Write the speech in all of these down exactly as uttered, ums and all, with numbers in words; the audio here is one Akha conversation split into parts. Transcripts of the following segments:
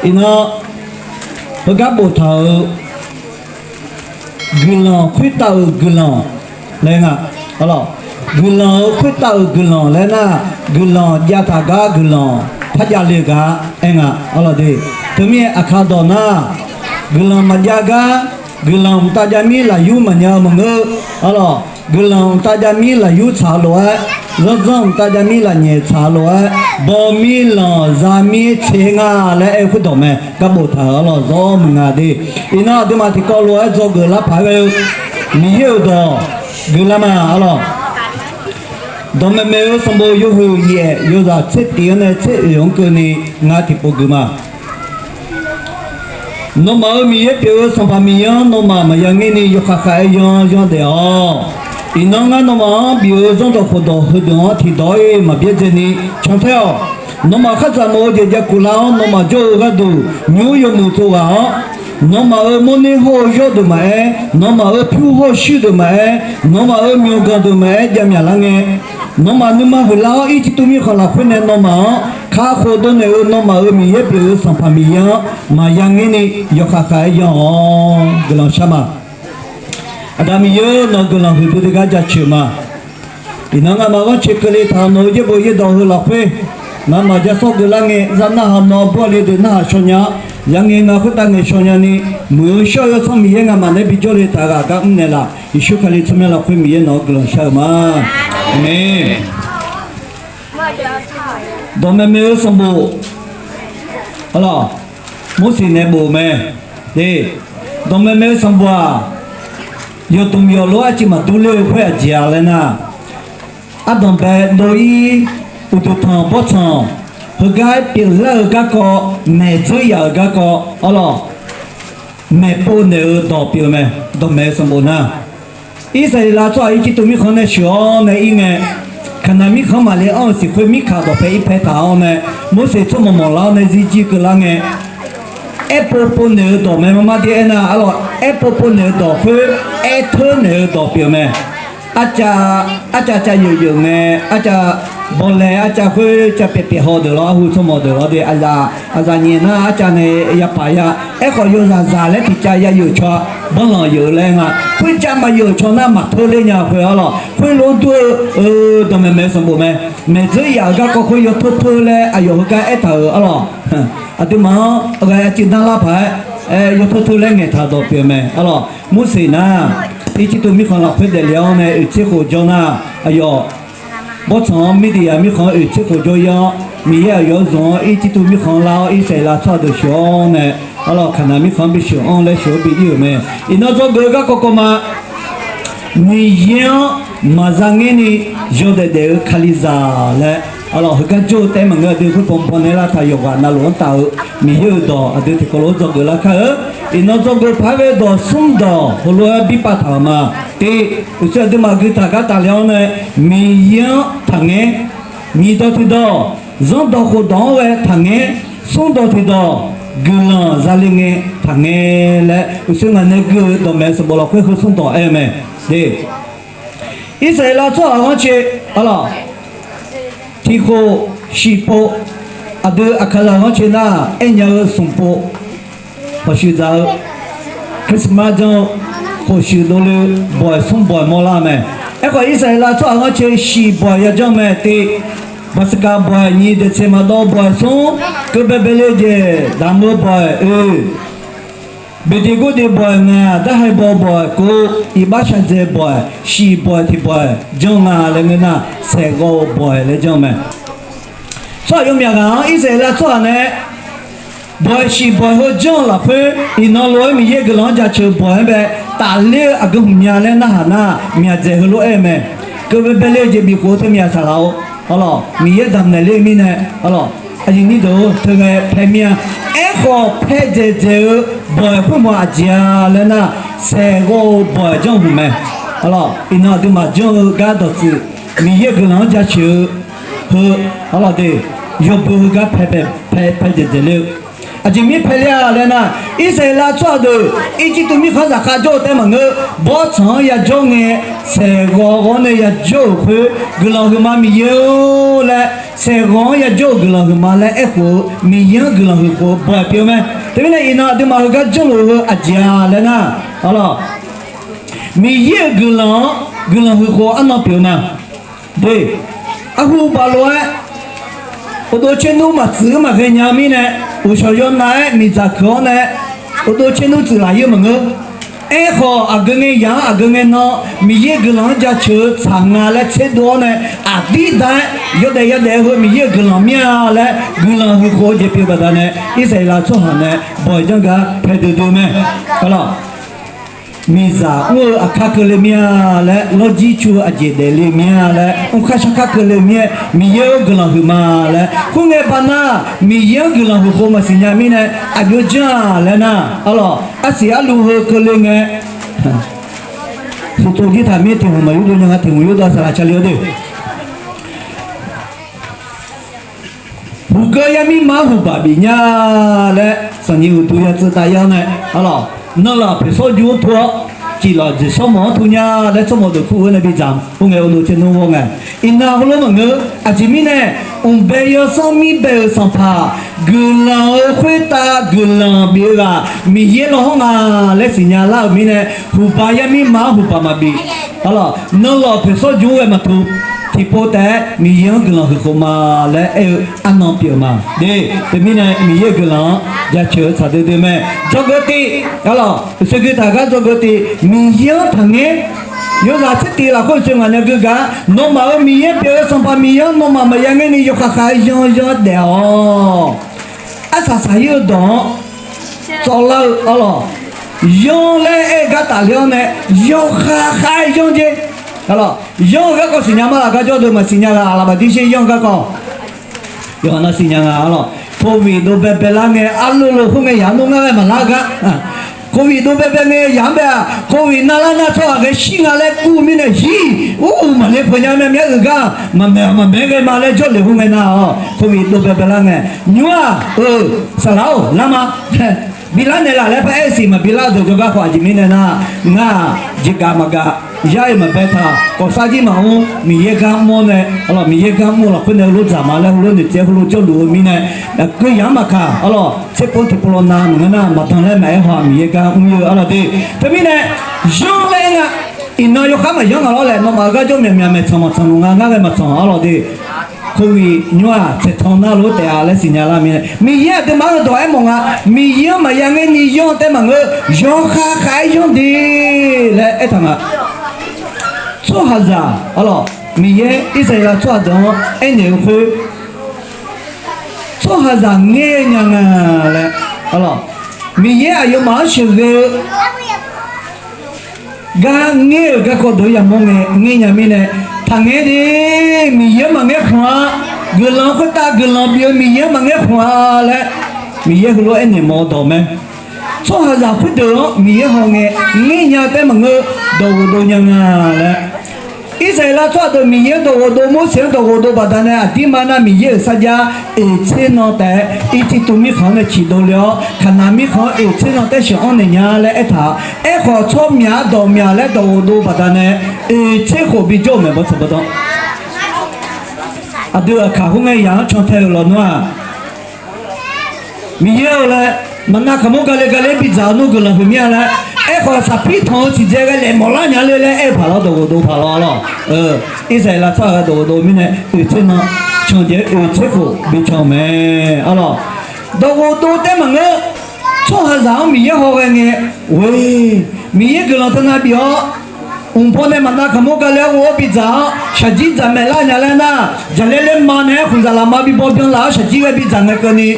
Iqnan, heugar boftaq-euq guiqlanq khoertav-euq guiqlanq laer nga. Arlawq, guiqlanq-euq khoertav-euq guiqlanq laer nar, guiqlanq javtaq gar guiqlanq par javle-eu gar aer nga. Arlawq de, teumirnae aqkar dawq nar, guiqlanq maqjav gar, guiqlanq mqtav javmir lafyur maqnya-eu maqngeur. Arlawq, guiqlanq mqtav javmir lafyur tsaq-eu lof-aer, zanrzanr mqtav javmir lafnyaeq tsaq-eu lof-aer, bawmir lanq zamir tser nga laer aer-eu khoerdawq mae. Gar boftaq-euq arlawq, zawr maqnga de. Iqnan aqduimaf tiqkawv lof-aer dzawgeuf lar paq-aer ghae-eu Miqyaer-euq dawq geuflar ma. Arlawq, dawqmaeq maeq-eu sanqbof yawhuiq yaef yawzaq tser tif-anr nae tser oeq-anr keuvni ngar tiqpov geuf ma. Nawmaf-euq Miqyaer pyeuf-eu Sanqpaq Miqyaer-anr nawmaf maqya ngerni yawkhav khav-aer yanr yanr daef-awq. Iqnan ngar nawmaf-anr bif-eu zanrdawq khofdawq heudeuq-anr tiqdawq-ir maqbyaerdzaeni cantaer-awq. Nawmaf khardzaq mawf-eu jeq jav kuf lar-awr, nawmaf jawr-eu gharduq nymr yawmuiq tsov ghaq-awr, nawmaf-euq mawrner hawr-eu yawrdeuq maqaer, nawmaf-euq pyur hawr-eu shuir deuq maqaer, nawmaf-euq myawqganq deuq maqaer javmyaq lar ngae, nawmaf nuima huiqlar-awr, Irjirtuv mirkhanq lafkhoer nae nawmaf-anr kakhof dovnaeq-eu nawmaf-euq Miqyaer pyeuf-eu Sanqpaq Miqyaer-anr maqya ngerni yawkhav khav-aer yanr-awq. Guiqlanq shar ma. Aqda Miqyaer-eu, nawq-eu guiqlanq huiqdui dui gar jaceuq ma. Iqnan ngamaf ghanrcae keuvle taq-euq nawq-eu yaerbof yaerdawq heu lafkhoer, ngamaf ja sawr geuf lar ngae, zar narhaq nawr bawr le deuq narhaq shaw nya-awr, ya ngae nga khoertav ngaeqshaw nyani, muiq-eu shawr-eu yawsanr Miqyaer ngamaf nae bijawr le taq-eu ghaq gar mrnaeq laf. Yeqsur Kali tsawrmyanr lafkhoer Miqyaer nawq-eu guiqlanq shar-eu ma. Aqmeq. Dawqmaeq maeq-eu sanqbof, arlawq, Morseq nae bof-eu mae. Dawqmaeq maeq-eu sanqbof-aq, yawqdmq yawqlof-aer aqcuiv maqdur ler-eu khoer aqjeq-a laer nar, ardanqbae dov-ir, uqduq tanq bawrtsanq, heugar pyeuflar-eu garkawv, maeq dzeur yaf-euq garkawv, arlawq, maeqpov naeq-eu dawq pyeuf-eu mae. Dawqmaeq-eu sanqbof nar, Irsaqleqlav tsawrhaq Irjirtuv mirkhanq nae sheuq-awr nae ir ngae, Kaqnaq mirkhanq maqle anr-eu siq khoer mirkaq dawqpae ir pae taq-awr nae, Morseq tsawrmawq mawq lar-awr nae zirjir keuvlar ngae, aerpov pov naeq-eu dawq mae. Marmar dir aernar, arlawq, aerpov pov naeq-eu dawq khoer aerteur naeq-eu dawq pyeuf mae. Arcav, arcav cav yeuf yeuf ngae, arcav bawlae arcav khoer cav pyaeq pyaeq haw deuq lawr, arhu tsawrmawq deuq lawr de, aqzaq aqzaq nyaef nar arcav nae yapaq ya. Aerkhawf yawzaq zaq laer tiqcav ya yeuf caw-a, banrlanq yeuf-eu laer nga. Khoercav maqyeuf caw nar maqteur ler nya khoer arlawq, khoerlof-aer dur-eu dawqmaeq maeq-eu sanqbof mae. Maeq dzeur yaf-euq garkawv khoer yawteur teur laer aqyawf heugar aertaq-euq arlawq. Aqduimaf-anr ghae aqcuiv danrlar paq-aer, aer, yawteur teur laer ngaeqtaq dawq pyeuf mae arlawq. Morseq nar, Irjirtuv mirkhanq lafkhoer daefle-awr nae oeq tser khof jawr nar, aqyawf bawrtsanq-anr Mirdiqyaq mirkhanq-anr oeq tser khof jawr-ir-awr, Miqyaer aqyawf-anr zmq-awr Irjirtuv mirkhanq lar-awr, Irsaqleqlav tsawrhaq deuq sheuq-awr nae, arlawq, Kaqnaq mirkhanq-anr bisheuq anr laer sheuq-awr bi ir-euq mae. Iqnan dzawgeuf-eu garkawv kawv ma. Miqyaer-anr maqza ngaerni yawdaef daef-eu Kalizaq laer, arlawq, heugar jawr-eu taef maqngeur, aqdui khoer bawbaw nae lar taq yawqghaq navluf-anr taf-eu Miqyaer-euq dawq aqdui tiqkawv lof-aer dzawgeuf lar kar-eu. Iqnan dzawgeuf paq-aer ghae-eu dawq smr dawq heulof-aer bi pav taq-euq ma. Tiq, uqshoe aqduimaf gui taq gar tafle-awr nae, Miqyaer-anr taqngaer, nyiq dawq tiq dawq, zanrdawq khofdawq-anr ghae taqngaer, smr dawq tiq dawq, guiqlanq zale ngae taqngaer laer uqshoe ngaq nae gui-eu dawqmaeq sanqbof lafkhoer heu smr dawq aer-eu mae. Irsaqleqlav tsawrhaq ghanrcae, arlawq, tiq khof shiq pov, aqdui aqkaqzaq ghanrcae nar aernya-eu smq pov, khofshuif dzaq-eu, Christmas janr-eu, khofshuif dovle-eu bawq-iq smr bawq-iq mawrlar mae. Aerkhawf Irsaqleqlav tsawrhaq ghanrcae shiq bawq-iq ya janr mae. Tiq, Baqsaqkaq bawq-iq, nyiq, daeqtseq maqdawv bawq-iq smr, keuv baebae le-eu jeq damq-eu bawq-iq oe, beqdeq gordeq bawq-iq ngaq, darhae baw bawq-iq kov, iqbax shaqdzaeq bawq-iq, shiq bawq-iq tiq bawq-iq janr nga laer ngeur nar, saeqghawv-eu bawq-iq laer janr mae. Tsawrhaq yawmyaq ghaq-anr Irsaqleqlav tsawrhaq nae bawq-iq shiq bawq-iq heu janr-eu lafkhoer, iqnan lof-aer Miqyaer guiqlanq-anr jaceuq-eu bawq-iq-anr bae tafler-eu aqgeu hmq nya laer narhaq nar, myaqdzaeq heulof-aer-eu mae. Keuv baebae le-eu jeq bifkhof-eu teumyaq saqlaq-awr, arlawq, Miqyaer damqnaeq ler-eu mirnae, arlawq, aqyuif nyir deuq-or, teughaq pae mir-a. Aerkhawf pae dzaeqdzaeq-eu bawq-iq khoermawf aqjeq-a laer nar, saeqghawv-eu bawq-iq janr hmq mae. Arlawq, iqnan aqduimaf janr-eu gar dawqtsuif, Miqyaer guiqlanq-anr jaceuq-eu heu, arlawq de, yawbui heugar pae, pae, pae dzaeqdzaeq ler-eu Aqjeq mirnae paeler-a laer nar, Irsaqleqlav tsawrhaq deuq Irjirtuv mirkhanq zaqkhav jawr-eu taef maqngeur, bawrtsanq-anr yajawr ngae, saeqghawv ghawv-awr nae yajawr-euq khoer, guiqlanq huiqma Miqyaer-or laer, saeqghawv-anr yajawr-euq guiqlanq huiqma laer aerkhof-eu Miqyaer-anr guiqlanq huiqkhof-eu bawq-aer pyeuf-eu mae. Teumirnae iqnan aqduimaf heugar janrluf-eu aqjeq-a laer nar, arlawq, Miqyaer-euq guiqlanq-anr guiqlanq huiqkhof arnan pyeuf-eu ma. De, arhu baf lof-aer, uqdov caernmr maqtsuif-eu maqghae nya-eu mirnae, uqshawq yawnav-aer miqdzaq keuq-awr nae, uqdov caernmr tsuif laf-ir-eu maqngeur. Aerkhawf, aqgeu ngae yaq-anr aqgeu ngae nan, Miqyaer guiqlanq-anr jaceuq-eu tsaq nga laer tserdov-awr nae, aqdir dar-aer yawdaef yadaef-eu heu Miqyaer-euq guiqlanq mir-a laer guiqlanq huiqkhof-eu jeq pyeuf-eu baqdanae, Irsaqleqlav tsawrhaq nae bawq-iq janr gar pae duidui-eu mae. Arlawq, miqzaq mr-eu aqkar keuvle mir-a laer, lawrjir cu-eu aqjeq daefle mir-a laer, mrkar sharkar keuvle mir-aer, Miqyaer-anr guiqlanq huiqma laer, khoerngae baqnar Miqyaer-anr guiqlanq huiqkhof maqsiq nya mirnae, aqjox janr-aq laer nar, arlawq, arsiq arlu heu keuvle ngae, huqtov jir taq mir-aer tiq hmq maqyurdov nya nga, tiq hmq yurdov saqlaq cale-awr de. Huqgeur yar mirma-anr huqbaq bif nya laer, sanqnyiq uqduq ya tsuif taf yar nae, arlawq, nanlaf poeqsawr jur-anr tov-awr, ciflawq jeqsawr mawq-anr tov nya laer tsawrmawq deuq kur-eu nae bidzaq, khoerngae uqdov caernmr ghawr ngae, iqnan heulof maqngeur. Aqjeq mirnae, mqbae yawsanr mir bae-euq sanqpaq, guiqlanq-euq khoertav guiqlanq bif-eu ghaq Miqyaer law hawr nga laer siqnya lar-euq mirnae, huqbaq yar mirma-anr huqbaq maqbif. Arlawq, nanlaf poeqsawr jur ghae maqtov, tiqpov taef-aer Miqyaer-anr guiqlanq huiqkhof ma laer aer-eu arnan pyeuf-eu ma. De, teumirnae Miqyaer-euq guiqlanq-anr jaceuq-eu tsaq duidui mae. Dzawgeuf tiv, arlawq, uqshoe gui taq gar dzawgeuf tiv, Miqyaer-anr taqngaer. Yawzaq tser tiv lafkhoer uqshoe ngaq nya gui gar, nawmaf-euq Miqyaer pyeuf-eu Sanqpaq Miqyaer-anr nawmaf maqya ngaer ni yawkhav khav-aer yanr yanr daef-awq. Arsaq saq-ir-eu dawq-anr tsawvlar-eu, arlawq, yanr laer aer-eu gar tafler-awr nae, yawkhav khav-aer yanr jer. Arlawq, yanr-eu garkawv siqnya ma laf gar jawr deuq maqsiq nya ghaq aqlaf baqdir sher yanr-eu garkawv. Yawqha nav siqnya nga, arlawq, โควิด dov baebae lar ngae, arlolo khoerngae yaq-anr nmr ngar ghae maqlar-eu gar. โควิด dov baebae ngae yaq-anr bae-aq, โควิด navlar nar tsawrhaq ghae shir nga laer kur-eu mirnae, hir, ur, maqle peuq nya mae, myar uiq gar maqmaeq maqmaeq ghae ma laer jawrlef khoerngae nar-awq, โควิด dov baebae lar ngae, nymr-aq, eu, saqlaq-or, lar ma. Bilar naeqlaf laer paraer-eu siq maqbi lar-eu deuq jawrgar khawf, aqjeq mirnae nar, ngar-aq, jeqgaf maqgaf, yar-iq maqbae taq, kawfsar jir maqmr, Miqyaer gar mr-awr nae, arlawq, Miqyaer gar mr-eu lafkhoer nae heulof dzaq ma laer heulof noeqtsaev heulof jawrluf-eu mirnae, aqgeu yaq-anr maqkaq, arlawq, tserpov tiqpov law nav maqngeur nar maqdan laer maqaer haw-aq, Miqyaer gar mr-ir-eu, arlawq de. Teumirnae, yanr laer aer nga, iqnan yawkhav maqyanr nga lawr laer, nawmaf-euq gar jawr myaqmyaq maeqtsanq maqtsanq luf nga, ngar ghae maqtsanq, arlawq de. โควิด nymr-aq, tsaeqtan nar lof-aer taef-a laer siqnya lar mirnae, Miqyaer aqduimaf-anr dawq aermawf nga. Miqyaer-anr maqya ngaer ni yanr taef maqngeur, yawkhav khav-aer yanr de laer aertaq nga. Tsawrhaqzaq, arlawq, Miqyaer Irsaqleqlav tsawrhaq deuq-anr aernaeq-eu khoer, tsawrhaqzaq ngaer nya nga laer, arlawq, Miqyaer aqyawfmaf-anr sheuqghae-eu gar ngaer-euq garkawv deuq yamawr ngae ngaer nya mirnae, taqngaer de, Miqyaer-anr maqngaer khmq-a, guiqlanq khoertav guiqlanq bif-eu Miqyaer-anr maqngaer khmq-a laer, Miqyaer heulof-aer aernaeq mawf-eu dawq mae. Tsawrhaqzaq khoerdeuq-anr Miqyaer haw ngae ngaer nya taef maqngeur, dawq ghofdov nya nga laer. Irsaqleqlav tsawrhaq deuq Miqyaer-anr dawq ghofdov, Morseq-anr dawq ghofdov baqdanae aqdirma nar Miqyaer-euq sarjax oeq tser nan taef-aer Irjirtuv mirkhanq-anr nae ciqdov le-awr, Kaqnaq mirkhanq-anr oeq tser nan taef sheuq-anr naeq nya laer aertaq-a. Aerkhawf tsawrmyaq-a dawqmyaq laer dawq ghofdov baqdanae oeq tser khof bijawr-euq mae bawrtsanq bawrdanr. Aqdui aqkaq khoerngae yaq-anr cantae-euq lawnmr-aq, Miqyaer-eu laer, maqnav kaqmur gale gale bidzaq-eu nmr guiqlanq huiq mir-a laer, aerkhawf saqpir tanq-eu tiqdzae ghae laeq mawf lar nya le laer aer-eu paq lawr, dawq ghofdov paq lawr, arlawq. Irsaqleqlav tsawrhaq ghae dawq ghofdov mirnae oeq tser nan can jeq oeq tser khof bican-eu mae, arlawq. Dawq ghofdov taef maqngeur, tsawrhaqzaq-anr Miqyaer haw ghae ngae, oe, Miqyaer guiqlanq teunav bif-awr, mqpaw nae maqnav kaqmur gale-awr ghof-awr bidzaq-awr shaqjir dzaq maeq lar nya laer nar, jaqlaer laer ma naeq-aer khof zaqlaq ma bibaw byanlar-awr shaqjir ghae bidzaq ngae keuvni,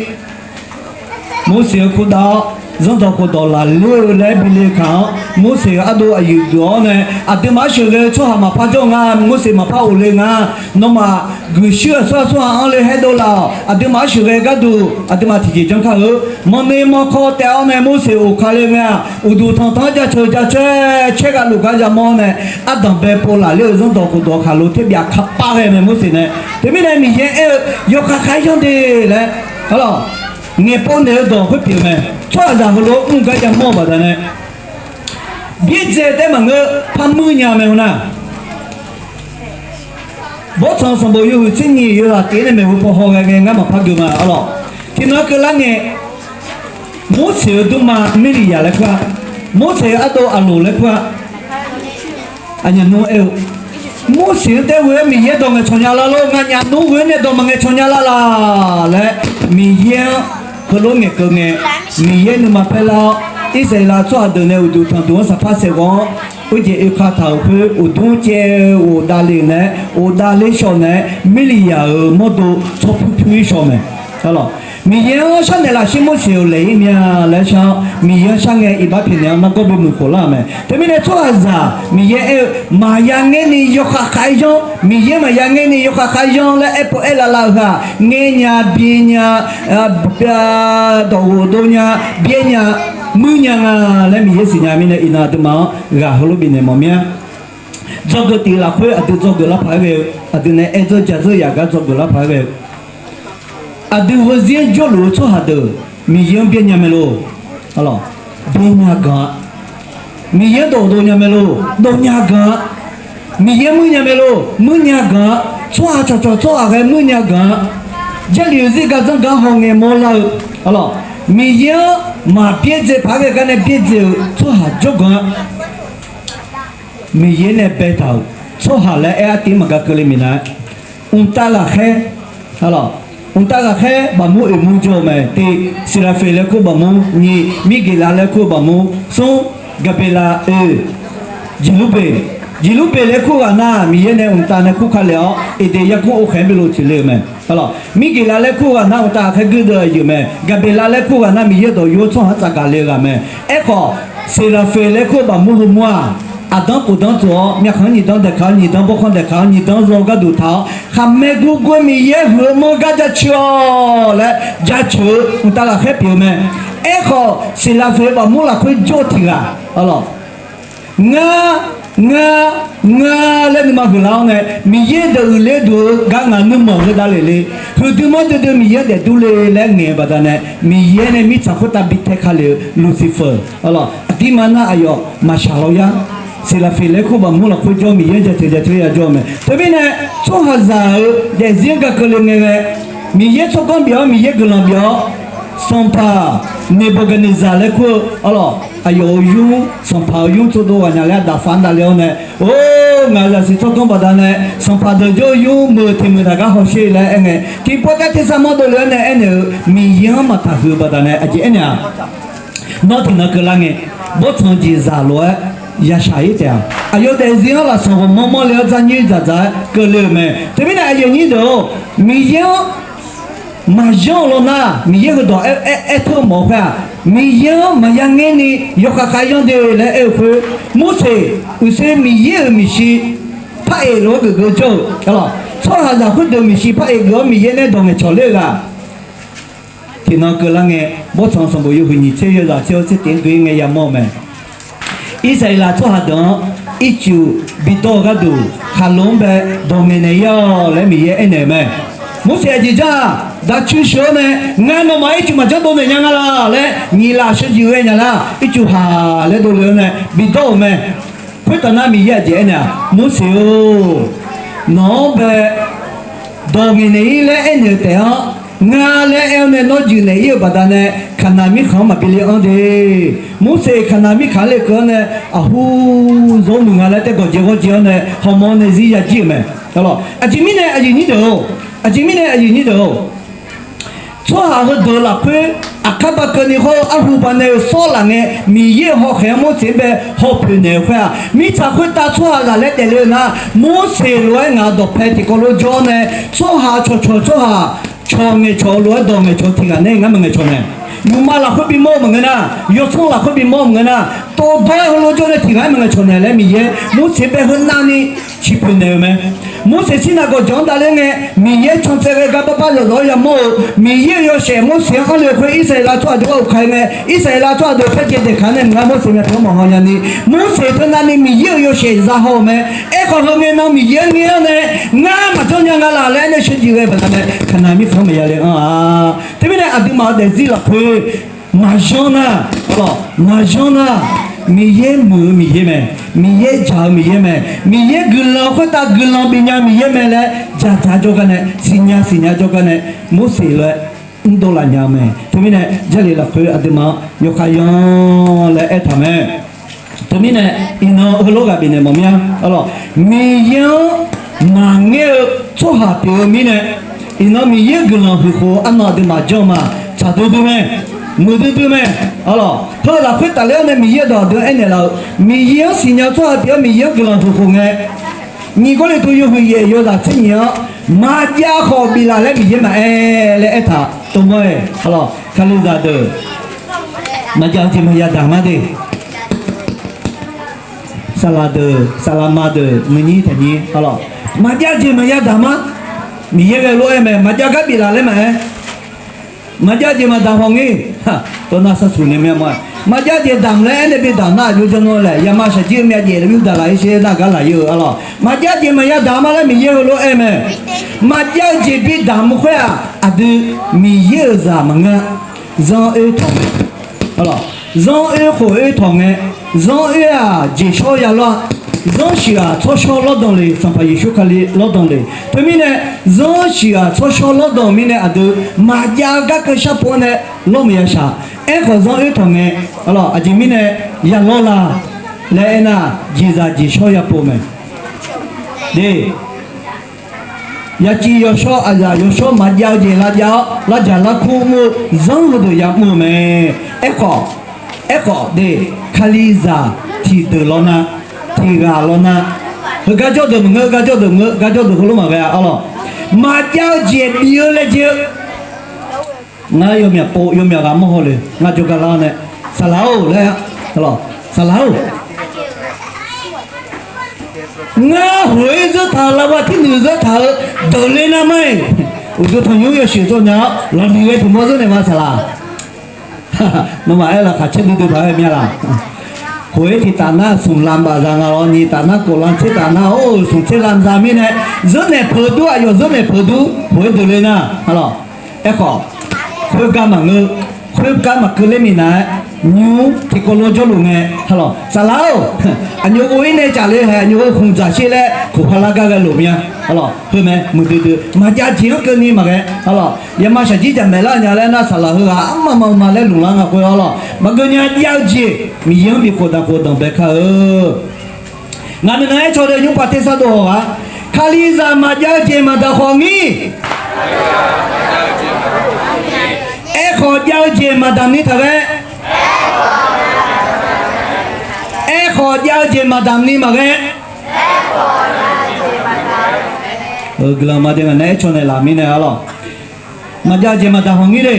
Morseq-eu kurdav-awr, Zanrdawq khofdawq lafler-eu laer bi le kaq-anr, Morseq-euq ardov aqyuif geuf-awr nae, aqduimaf-anr sheuqghae-eu tsawrhaq maqpar jawr nga, Morseq maqpar ghofle nga, nawmaf guiqshuir-euq tsawrhaq tsawrhaq-anr le haer dov laf-awq. Aqduimaf-anr sheuqghae gharduq aqduimaf tiqjeq janr kar-eu. Manqnaeq manqkawv taef-awr nae Morseq of kale ngae-aq, uqduq tanqtanq-anr jaceuq jaceuq-aer caer gha luf gar yamawr nae, ardanq bae pov lafler-eu Zanrdawq khofdawq khaqlo terbyaf kapar ghae mae Morseq nae. Teumirnae Miqyaer aer-eu, yawkhav khav-aer yanr de laer, arlawq. ngaeqpov naeq-eu dawq khoer pyeuf-eu mae. Tsawrhaqzaq heulof-aer mr gar yamawr-eu baqdanae, byaerdzae taef maqngeur, par muir nya mae heu nar. Bawrtsanq sanqbof yawhuiq tser nyiq yawzaq tif-aer nae maeqhu paw haw ghae ngae ngar maqpar geuf ma arlawq. Tiqnan keuvlar ngae, Morseq-eu dmrma Mirliqyaq laer kur-a, Morseq-eu ardov Aqloq laer kur-a. Aqnyaf nmr aer-eu, Morseq-anr taef ghoe-aer Miqyaer dawq ngaeqcawq nya lar lor, nganyaf nmr ghoe-aer nae dawq maqngaeqcawq nya lar laq laer, Miqyaer-anr heulof ngaeqkeuv ngae, Miqyaer nuima paerlar-awr, Irsaqleqlav tsawrhaq deuq nae uqduq tanqduq-anr saqpar saeqghawv-anr, uijeq oeka taq-euq khoer uqdmr caev-eu ghofdav le-euq nae, ghofdav ler shawq nae, Mirliqyaq-euq mawrdo tsawrpyur pyur-ir shawq mae. Miqyaer-anr sharnaeq lafshir Morseq-euq laeq-ir mya laer shar-awr, Miqyaer-anr shar ngae iqbax pyaeqnaeq-awr nargawr bimuiq khof lar-euq mae. Teumirnae tsawrhaqzaq Miqyaer aer-eu maqya ngaer ni yawkhav khav-aer yanr, Miqyaer maqya ngaer ni yawkhav khav-aer yanr laer aerpov aerlav lav-eu heu-aq, ngaer nya, byae nya, dawq ghofdov nya, byaer nya, muir nya nga laer Miqyaer siqnya mirnae iqnan aqduimaf-anr ghaq heulof bifnaeq mawf mir-a. Dzawgeuf tif lafkhoer aqdui dzawgeuf lar paq-aer ghae-eu, aqdui nae aer dzeur ja dzeur yaf gar dzawgeuf lar paq-aer ghae-eu, aqdui heuzir-anr jawrluf-eu tsawrhaq deuq Miqyaer-anr byaer nya mae lor. Byaer nya ganq-a. Miqyaer dawq dov nya mae lor. Dov nya ganq-a. Miqyaer muir nya mae lor. Muir nya ganq-a. Tsawrhaq cawqcawq tsawrhaq ghae muir nya ganq-a. Jarlif-eu zir gar dzanr gar haw ngae mawrlar-eu, Miqyaer-anr maqbyaerdzae paq-aer ghae gar nae byaerdzae-euq tsawrhaq jawrganq-a. Miqyaer nae baetaq-euq tsawrhaq laer aer artiv maqga keuvle minav-aer, mqtav ghaqkhaer, mqtav ghaqkhaer baqmur oeqmur jawr-eu mae. Tiq, Seqlaqfeq laer kur-eu baqmur. Nyiq, Mirgeqlav laer kur-eu baqmur. Smr, Gaqbeqlav. Oe, Jeqlurbeq. Jeqlurbeq laer kur-eu ghaq nar Miqyaer nae mqtav nae kur ka lef-awr Eqdeq yarkmr ovkhaeq-anr bi lof tsoeq le-euq mae. Mirgeqlav laer kur-eu ghaq nar mqtav ghaqkhaer guirdeuv-eu aqyuif mae. Gaqbeqlav laer kur-eu ghaq nar Miqyaer-eu dawq yur-awr tsawrhaq-anr tsafgaq le-eu ghaq mae. Aerkhawf, Seqlaqfeq laer kur-eu baqmur heumur-aq, aqdanr khofdanr tsof-awr myavkhanq-anr nyiq danr daeqkaq-awr nyiq danr bawrkhanr daeqkaq-awr nyiq danr zaw gharduq taq-awr khaqmae gurgur-aer Miqyaer huiq-eu manr gar jaceuq-awq laer jaceuq-eu mqtav ghaqkhaer pyeuf-eu mae. Aerkhawf, Seqlaqfeq-eu baqmur lafkhoer jawr-eu tiq ghaq, arlawq, ngar, ngar, ngar laer nuima huiqlar-awr nae, Miqyaer deuq uiqler duq-eu gar ngaq nuima heu davlef le. Huiqdui manr duidui Miqyaer-anr daefdur le laer ngaeq-eu baqdanae, Miqyaer nae mirtsaq khoertav bi tae ka lef-eu Luqsiqfeuq, arlawq, aqdirma nar aqyawf maqshaq law yar. Seqlaqfeq laer kur-eu baqmur lafkhoer jawr Miqyaer-anr jaceuq jaceuq-aer ya jawr-eu mae. Teumirnae, tsawrhaqzaq-euq daefzir-anr ga keuvle ngae ghae, Miqyaer tsawrganr bif-awr Miqyaer guiqlanq bif-awr, sanqpaq Neqbawqgaqneqzaq laer kur-eu, arlawq, aqyawf-euq nymr, sanqpaq-euq nymr tsovdov ghaq nya laer daqfaf-anr davle-awr nae, or, ngaq-euq zaqsiq tsawrganr baqdanae sanqpaq deuq jawr-eu nymr meuq teq meuq taq gar hawsher laer aer ngae, tiqpov taer tersar mawrdo le-awr nae aernaeq-eu, Miqyaer-anr maqtaq huiq-eu baqdanae aqjeq aernaeq-aq, Nawr tiqnan keuvlar ngae, bawrtsanq jeqzaq lof-aer yashaq-ir taef-a. Aqyawf daefzir-anr lafsanq ghawqmanr manrle-awr dzarnyir dzaqdzaq-aer keuvle-euq mae. Teumirnae aqyuif aqnyir deuq-or, Miqyaer-anr maqyanr-eu lawnar, Miqyaer heudawq aer, aer, aerteu mawf-eu khoer-aq, Miqyaer-anr maqya ngaer ni yawkhav khav yanr de laer aer-eu khoer, Morseq uqshoe Miqyaer-euq maeqshi par-eq lof-aer geufgeuf jawr-eu, tsawrhaqzaq khoerdeuq maeqshi par-eq geuf-awr Miqyaer nae dawq ngaeqcawq ler-eu ghaq. Tiqnan keuvlar ngae, bawrtsanq sanqbof yawhuiq nyiq tser yawzaq tser-awr tser tiq-anr gui ngae yamawr-eu mae. Irsaqleqlav tsawrhaq deuq-anr ircuf bidawr-eu gharduq, khaqlo-anr bae dawq ngaeqnaeq-ir-awq laer Miqyaer aernaeq-eu mae. Morseq aqjeq jar-aq, daqcuiv sheuq-awr nae, ngar nawmaf ircuf maqjanr dovnaeq nya nga laq laer, nyiq laf sheuqjeq ghae nya lar, ircuf haq laer dovle-awr nae bidawr-euq mae. Khoertav nar Miqyaer aqjeq aernaeq-aq, Morseq-or, nawq-anr bae dawq ngaeqnaeq-ir laer aernaeq-eu taef-anr, ngar laer aer-awr nae nawr juifnaeq-ir-euq baqdanae, Kaqnaq mirkhanq-anr maqbi le anr de. Morseq Kaqnaq mirkhanq-anr lekeuv-awr nae, aqhu, zawr muiq nga laer tae gawqjeq ghawrjeq-awr nae hawmawr-awr nae zir yajir-euq mae. Aqjeq mirnae aqyuif nyir deuq-or, aqjeq mirnae aqyuif nyir deuq-or, tsawrhaq heudeuq lafkhoer aqkar ba keuvni hawr-eu arhu ba nae-eu sawr laf ngae, Miqyaer-euq hawkhaeq-anr Morseq-anr bae hawpoeq naeq-eu khoer-aq, mirtsaq khoertav tsawrhaqzaq laer daefle-eu nar, Morseq lof-aer ngaq-euq dawqpae tiqkawv lof jawr-awr nae, tsawrhaq cawqcawq tsawrhaq cawq ngaeqcawq-eu lof-aer dawq ngaeqcawq tiq ghaq nae ngar maqngaeq cawq naeq. Nuima lafkhoer bimawr-eu maqngeur nar, yawsanr lafkhoer bimawr-eu maqngeur nar, tov bae heulof jawr nae tiq ghaq-aer maqngaeq cawq naeq laer Miqyaer Morseq-anr bae heu navni ciqpoeq naeq-euq mae. Morseq shir navgawq jawq-anr davler ngae, Miqyaer can tsaev ghae gar barbar zawqzawq-awr yamawr-eu, Miqyaer-euq yawshaef Morseq-anr anr le khoer Irsaqleqlav tsawrhaq deuq-anr uqkaq-aer ngae, Irsaqleqlav tsawrhaq deuq paer jeq daeqkaq-anr nae maqngar Morseq ngae teu-anr maqhaw nyani, Morseq teu navni Miqyaer-euq yawshaef zahaw-euq mae. Aerkhawf heu ngae nan Miqyaer-anr ngae-anr nae, ngar maqjanr nya nga laf laer aernae sheuqjeq ghae baqdanae, Kaqnaq mirkhanq-anr maqya le anr-a. Teumirnae aqduimaf-euq daefzir lafkhoer maqjanr nar, maqjanr nar, Miqyaer muiq-eu Miqyaer mae, Miqyaer jaq-eu Miqyaer mae, Miqyaer guiqlanq khoertav guiqlanq bifnya Miqyaer mae laer jaqdzaq jawrgar nae, siqnya siqnya jawrgar nae, Morseq lof-aer mrdov laf nya-eu mae. Teumirnae Jarlif lafkhoer aqduimaf-anr yawkhav yanr laer aertaq mae. Teumirnae iqnan heulof ghaq bifnaeq mawf mir-a. Arlawq, Miqyaer-anr maqngaer-eu tsawrhaq pyeuf-eu mirnae, iqnan Miqyaer guiqlanq huiq khof arnan aqduimaf janr ma. Tsaq duidui mae, muiq duidui mae. Arlawq, heu lafkhoer tafler-awr nae Miqyaer-euq dawq aqdui-anr aernaeq laf-euq, Miqyaer-anr siqnya-eu tsawrhaq pyeuf-awr Miqyaer-anr guiqlanq huiq khof ngae, nyiq Gawrliqtu yawhuiq yaef yawzaq tser nyiq-anr, maqjav khawf biflaf laer Miqyaer maqaer laer aertaq. Tov mawr-aer, arlawq, Kalizaq deuq maqjav-eu jeq maqya daq ma de. Saqlaq deuq, saqlaq ma deuq, nuinyir taqnyir, arlawq, maqjav jeq maqya daq ma. Miqyaer ghae lof-aer mae, maqjav gar biflaf laer maqaer. Maqjav jeq maqdamq haw ngir. Tawv nar sarsuq ni mya ma. Maqjav jeq damq laer aernae bi damq nar aqjox janr nar laeq, yama shaqjir-eu myav jaef laer bi daq laf-ir sher nar gar laf-ir-eu, arlawq, maqjav jeq maqya daq ma laer Miqyaer heulof-aer mae. Maqjav-eu jeq bi damq-eu khoer-aq, aqdui Miqyaer-euq zaq maqngeur. Zanr oer tawq mae. Zanr oer khof oer tawq ngae, zanr oer-aq jeqshawr ya lawr-a. Zanr shuif-aq tsawrshawr lawrdanq le, Sanqpaq Yeqsur Kali lawrdanq le. Teumirnae, zanr shuif-aq tsawrshawr lawrdanq mirnae aqdui maqjav-eu garkeuv sharpov-anr nae lawr maqya shaq. Aerkhawf zanr oer tawq ngae, arlawq, aqjeq mirnae ya lawr la laer aernar, jeqzaq jeqshawr ya pov mae. De, yaciv yawshawr aqzaf yawshawr maqjav-eu jeq lavjav-awr lavdzaq larkur mr-eu zanr heudeuq yamr-eu mae. Aerkhawf, aerkhawf de, Kalizaq tiqdeuq lawr nar, tiqghaq lawr nar, heugar jawrdeuq maqngeur, heugar jawrdeuq maqngeur, heugar jawrdeuq heulof maqghae-a, arlawq. Maqjav-eu jeq bif-eu laejae-eu Ngar yawmyaq pov yawmyaq ghaq mawr haw le. Ngar jawrgar lar nae, saqlaq-or laer, saqlaq-or, ngar hoq-ir zeur taq-euq lavbav tirnuiq zeur taq-eu deuq ler nar mar-iq, uqduq tanqnymr yawshuif tsawrnya-awr lawqniq ghae tiq mawr zeur naeq ma saqlaq. Nawmaf aer laqkhaq caer duidui paq-aer mir-a laq. Hoq-ir tiq taf nar smq lam baf za nga lawr, nyiq taf nar kof lam tser taf nar-or, smq tser lam za mirnae, zeur naeq peuq dur, aqyawf zeur naeq peuq dur, hoq-ir deuq ler nar, arlawq. Aerkhawf, khoergar maqngeur, khoergar maqkeuv ler minav-aer, nymr tiqkawv lof jawrluf ngae, arlawq, saqlaq-or, aqnymr ghov-ir nae caf le hae, aqnymr ghov khmq dzaq sher laer koqha lar gar ghae lof mir-a, arlawq. Heu mae muiqdui dui maqjav jeq-anr keuvni maqghae, arlawq. Yama shaqjir jaqmaeq lar nya laer nar, saqlaq heughaq armama ma laer lmqlar nga khoer, arlawq, maqgeuv nya jav-eu jeq Miqyaer-anr bifkhof daqkhof danqbae kar-eu. Ngaq nuinan aer caw dae nymr paq tersar dov haw ghaq, Kalizaq maqjav-eu jeq maqdaq khawf ngir. Aerkhawf jav-eu jeq maqdaq ni taq ghae. Aerkhawf jav-eu jeq maqdaq ni maqghae. Guiqlanq ma de ngaq nae aer caw naeqlaf mirnae, arlawq. Maqjav-eu jeq maqdaq khawf ngir le.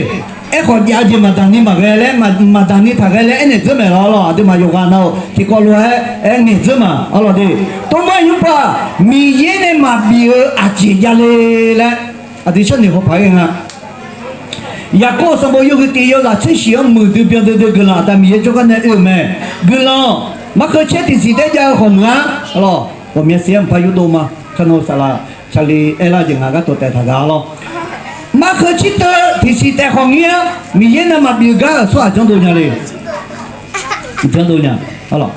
Aerkhawf jav-eu jeq maqdaq ni maqghae laer, maqdaq ni taq ghae laer aernaeq dzeur maeq lawr, arlawq. Aqduimaf yawqghaq nav-euq tiqkawv lof-aer aer ngaeq dzeur ma, arlawq de. Tov mar nymr paq, Miqyaer nae maqbif-eu aqjeq javle laer aqdui sharnoeq haw paq-aer ghae nga. Yaqkov sanqbof yawhuiq tiq yawzaq tser shiq-anr muiqdui byan duidui guiqlanq Aqda Miqyaer jawrgar nae oe-euq mae. Guiqlanq markeuv caer tiqsiq taef jav-eu khawf meuq-a, arlawq. Ghawqmya siq-aer mqpar yurdov ma. Kanav saqlaq Charlie aerlar jeq ngaq gar tawq taef taq gaq-a lawr. Markeuv caer teu tiqsiq taef khawf ngir-a. Miqyaer nae maqbif-eu gar-euq tsawrhaq janrdov nya le. Janrdov nya, arlawq.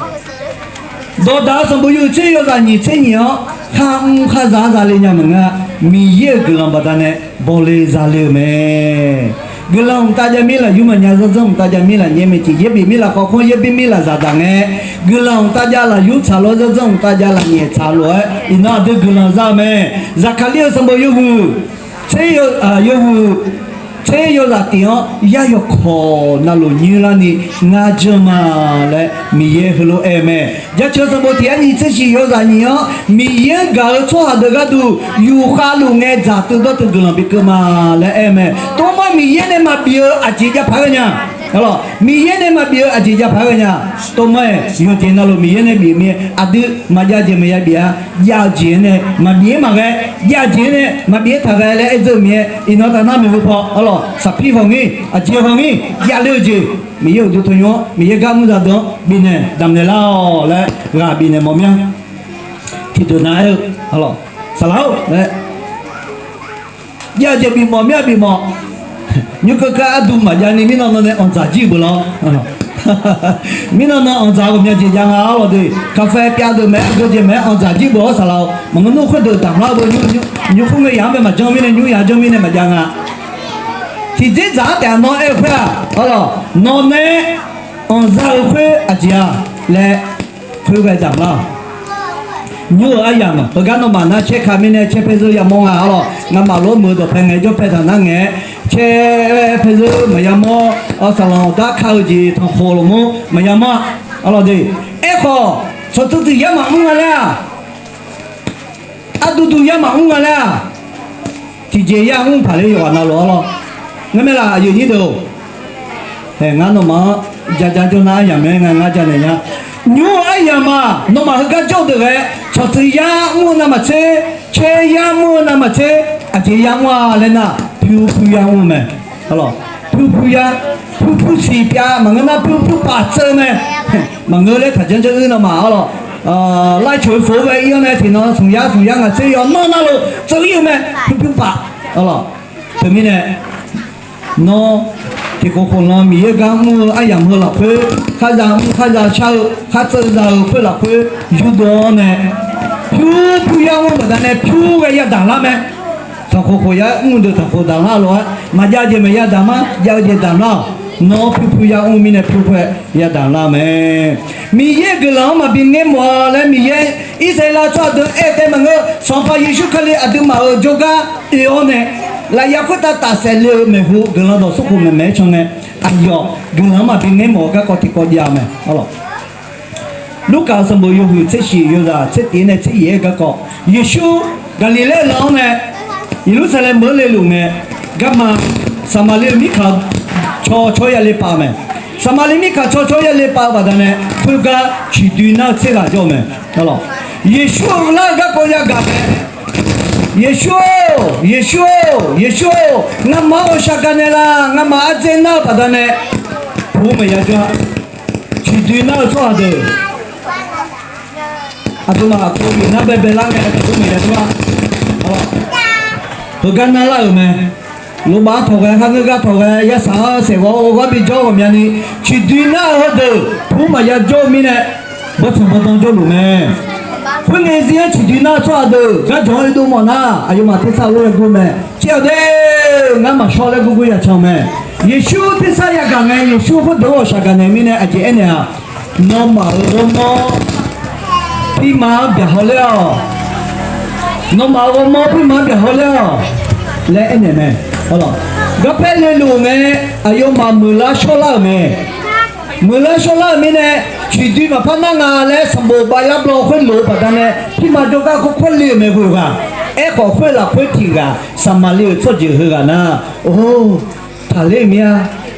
Dawqdaq-eu sanqbof yawhuiq tser yawzaq nyiq tser nyiq-anr kharmr kharzaq-anr zale nya maqngeur-a. Miqyaer-euq guiqlanq baqdanae bawle zale-euq mae. Guiqlanq mqtav jav mir lafyur maqnya, zanr zanr mqtav jav mir lafnyaer maeqciq, yaer bif mir lafkhawf khanr, yaer bif mir lafzaq daq ngae, guiqlanq mqtav jav lafyur tsaq lawr, zanr zanr mqtav jav lafnyaeq tsaq lof-aer iqnan aqdui guiqlanq za-eu mae. Zaqkaqlir-euq sanqbof yawhuiq tser yawhuiq tser yawzaq tif-anr yar yawkawq navluf nyoerlarni ngar janr ma laer Miqyaer heulof-aer mae. Jaceuq sanqbof tiq yar nyiq tser shiq yawzaq nyiq-anr Miqyaer-anr gaq-eu tsawrhaq deuq gharduq yufkhav luf ngae dzaqtuiv dawrtuiv guiqlanq bikeuv ma laer aer-eu mae. Tov mar Miqyaer nae maqbif-eu aqjeq jav paq-aer ghae nya. Arlawq, Miqyaer nae maqbif-eu aqjeq jav paq-aer ghae nya. Tov ma-aer yawqjeq navluf Miqyaer nae bif mir-aer aqdui maqjav jeq maqya bif-a. Jav-eu jeq-aer nae maqbif-aer maqghae, jav-eu jeq-aer nae maqbif-aer taq ghae laer aer dzeur-eu mir-aer iqnan taf nar maeqhu paw arlawq saqpir haw ngir aqjeq haw ngir javler-eu jeq Miqyaer uqduq tanqnymr-anr Miqyaer gar mr zaqdeuq-anr bifnaeq damqnaeq lar-awq laer ghaq bifnaeq mawf mir-a. Tiqdeuq nav aer-eu arlawq saqlaq-or laer jav-eu jeq bifmawf mir-a bifmawf. Nymr keuv kar arduq maqjav ni mirnan nan nae anqdzaq jir beuq lawr. Mirnan nan anqdzaq ghawqmya jeq jav nga arlawq de. Kaqfae pyav deuq maeq-aer geujeq maeq-aer anqdzaq jir beuq-awr saqlaq-awq. Maqngeur nmr khoerdeuq damq lar-eu beu nymr khoer ngae yaq-anr bae maqjanr mirnae nymr yaq janr mirnae maqjav nga. Tiqdzer dzaq-anr taef-a nawr aer-eu khoer-aq arlawq nawq nae anqdzaq-eu khoer aqjeq-a laer khoerghae damq lar-awq. Nymr-euq aryamq-aq heugar nawmaf nar caer ka mirnae caer paer zeur yamawr nga arlawq. Ngamaf lof-aer meuq-eu dawqpae ngae jawr pae taq nar ngae-aer caer paer zeur maqya mawr. Saqlaq-awq dar ka-eu jeq tanqkhof lafmur maqya mawr-a. Arlawq de. Aerkhawf tsawqtsuif tiq yar maqmr nga laer-aq, arduq duq yar maqmr nga laer-aq, tiqjeq yar mr paq ler yawqghaq navluf arlawq. Ngar mae laf aqyuif nyir deuq-or. Ngar nawmaf-anr jaja jawr nar aryamq mae nga ngar janaeq nya. Nymr-eu aryamq ma nawmaf heugar jawr-eu deuq ghae, tsawqtsuif yar mr-eu navmaqtser, caer yar mr-eu navmaqtser, aqjeq yar mr-a laer nar pyur pyur yar mr-eu mae. Pyur pyur yar, pyur pyur siq pyav maqngeur nar pyur pyur paf tseuv mae. Maqngeur laer taq janr janr uir nawmaf arlawq. Lar coq-eu foq-aer ghae ir-awr nae tiqnan smq yar smq yar ngaq tser yawq nawr navluf tseuv ir-eu mae. Pyur pyur paf arlawq. Teumirnae nawr tiqkhof khof lan Miqyaer gar mr-eu aryamq heu lafkhoer, kharza mr kharza shar-eu khartseuv za-eu khoer lafkhoer yurdov-awr nae pyur pyur yar mr-eu baqdanae pyur ghae yadaq lar mae. Tanqkhof khof yar mr-eu deuq tanqkhof daq lar lof-aer maqjav jeq maqya daq ma, jav-eu jeq daq lar-awq. Nawr pyur pyur yar mr-eu mirnae pyur khoer yadaq lar mae. Miqyaer guiqlanq-anr maqbi ngaer mawf-a laer Miqyaer Irsaqleqlav tsawrhaq deuq-anr aer tae maqngeur. Sanqpaq Yeqsur Kali aqduimaf-euq jawrgar oe-awr nae lafyaq khoertav tafsaef le-eu maeqhu guiqlanq dawq smrkhof maeqmaeq-aer can ngae, aqyawf guiqlanq-anr maqbi ngaer mawf-eu garkawv tiqkawv jav-eu mae. Lurkaf-euq sanqbof yawhuiq tser shif yawzaq tser tif nae tser yaef-aer garkawv, Yeqsur Gaqliqlaer lan-anr nae Yeqlursaqlaeq meuq-anr leluf ngae, garma Saqmaqli-euq mirkhanq caw caw yale pav-eu mae. Saqmaqli mirkhanq caw caw yale pav-eu baqdanae khoergar ciqdui nar-eu tser ghaq jawr-eu mae. Yeqsur-euq lar-eu garkawv yagaq mae. Yeqsur-or, Yeqsur-or, Yeqsur-or, ngamaf-anr ghawqshaq gaqnaeq laf. Ngamaf ardzaer nar-eu baqdanae pu maqya jawr-a. Ciqdui nar-eu tsawrhaq deuq aqduimaf aqkov bif nar baebae lar ngae aqduimaf ya jawr-a. Heugar nar lar-euq mae. Lofmaf-anr tawq ghae, kharngeur gar tawq ghae, yarsaq-anr saeqghawv-awr ghawrghawr bijawr ghawqmyani, ciqdui nar-eu heudeuq pu maqya jawr-eu mirnae, bawrtsanq bawrdan jawrluf mae. Khoerngae zir-anr ciqdui nar-eu tsawrhaq deuq garjawq-anr oedov mawf nar, aqyawfmaf tersar lof-aer gur mae. Caer-awq de, ngar maqshawr laer gurgur yacan-eu mae. Yeqsur tersar yagaq ngae, Yeqsur khoerdeuq-anr ghawqshaq gaqnaeq mirnae aqjeq aernaeq-aq, nawmaf-euq ghawrmawr pirma-anr byaqhaw ler-awq. Nawmaf-euq ghawrmawr pirma-anr byaqhaw ler-awq laer aernaeq mae. Garpaer leluf ngae, aqyawfmaf muiqlar shawrlar-euq mae. Muiqlar shawrlar-euq mirnae, ciqdui maqpar nar nga laer sanqbof bavlar blan khoerlof-eu baqdanae, pirma jawrgar khoerkhoer le-euq mae ghoeghaq. Aerkhawf khoer lafkhoer tiq ghaq Saqmaqli-euq tsawrjeuq heughaq nar, or, taqler-euq mir-a.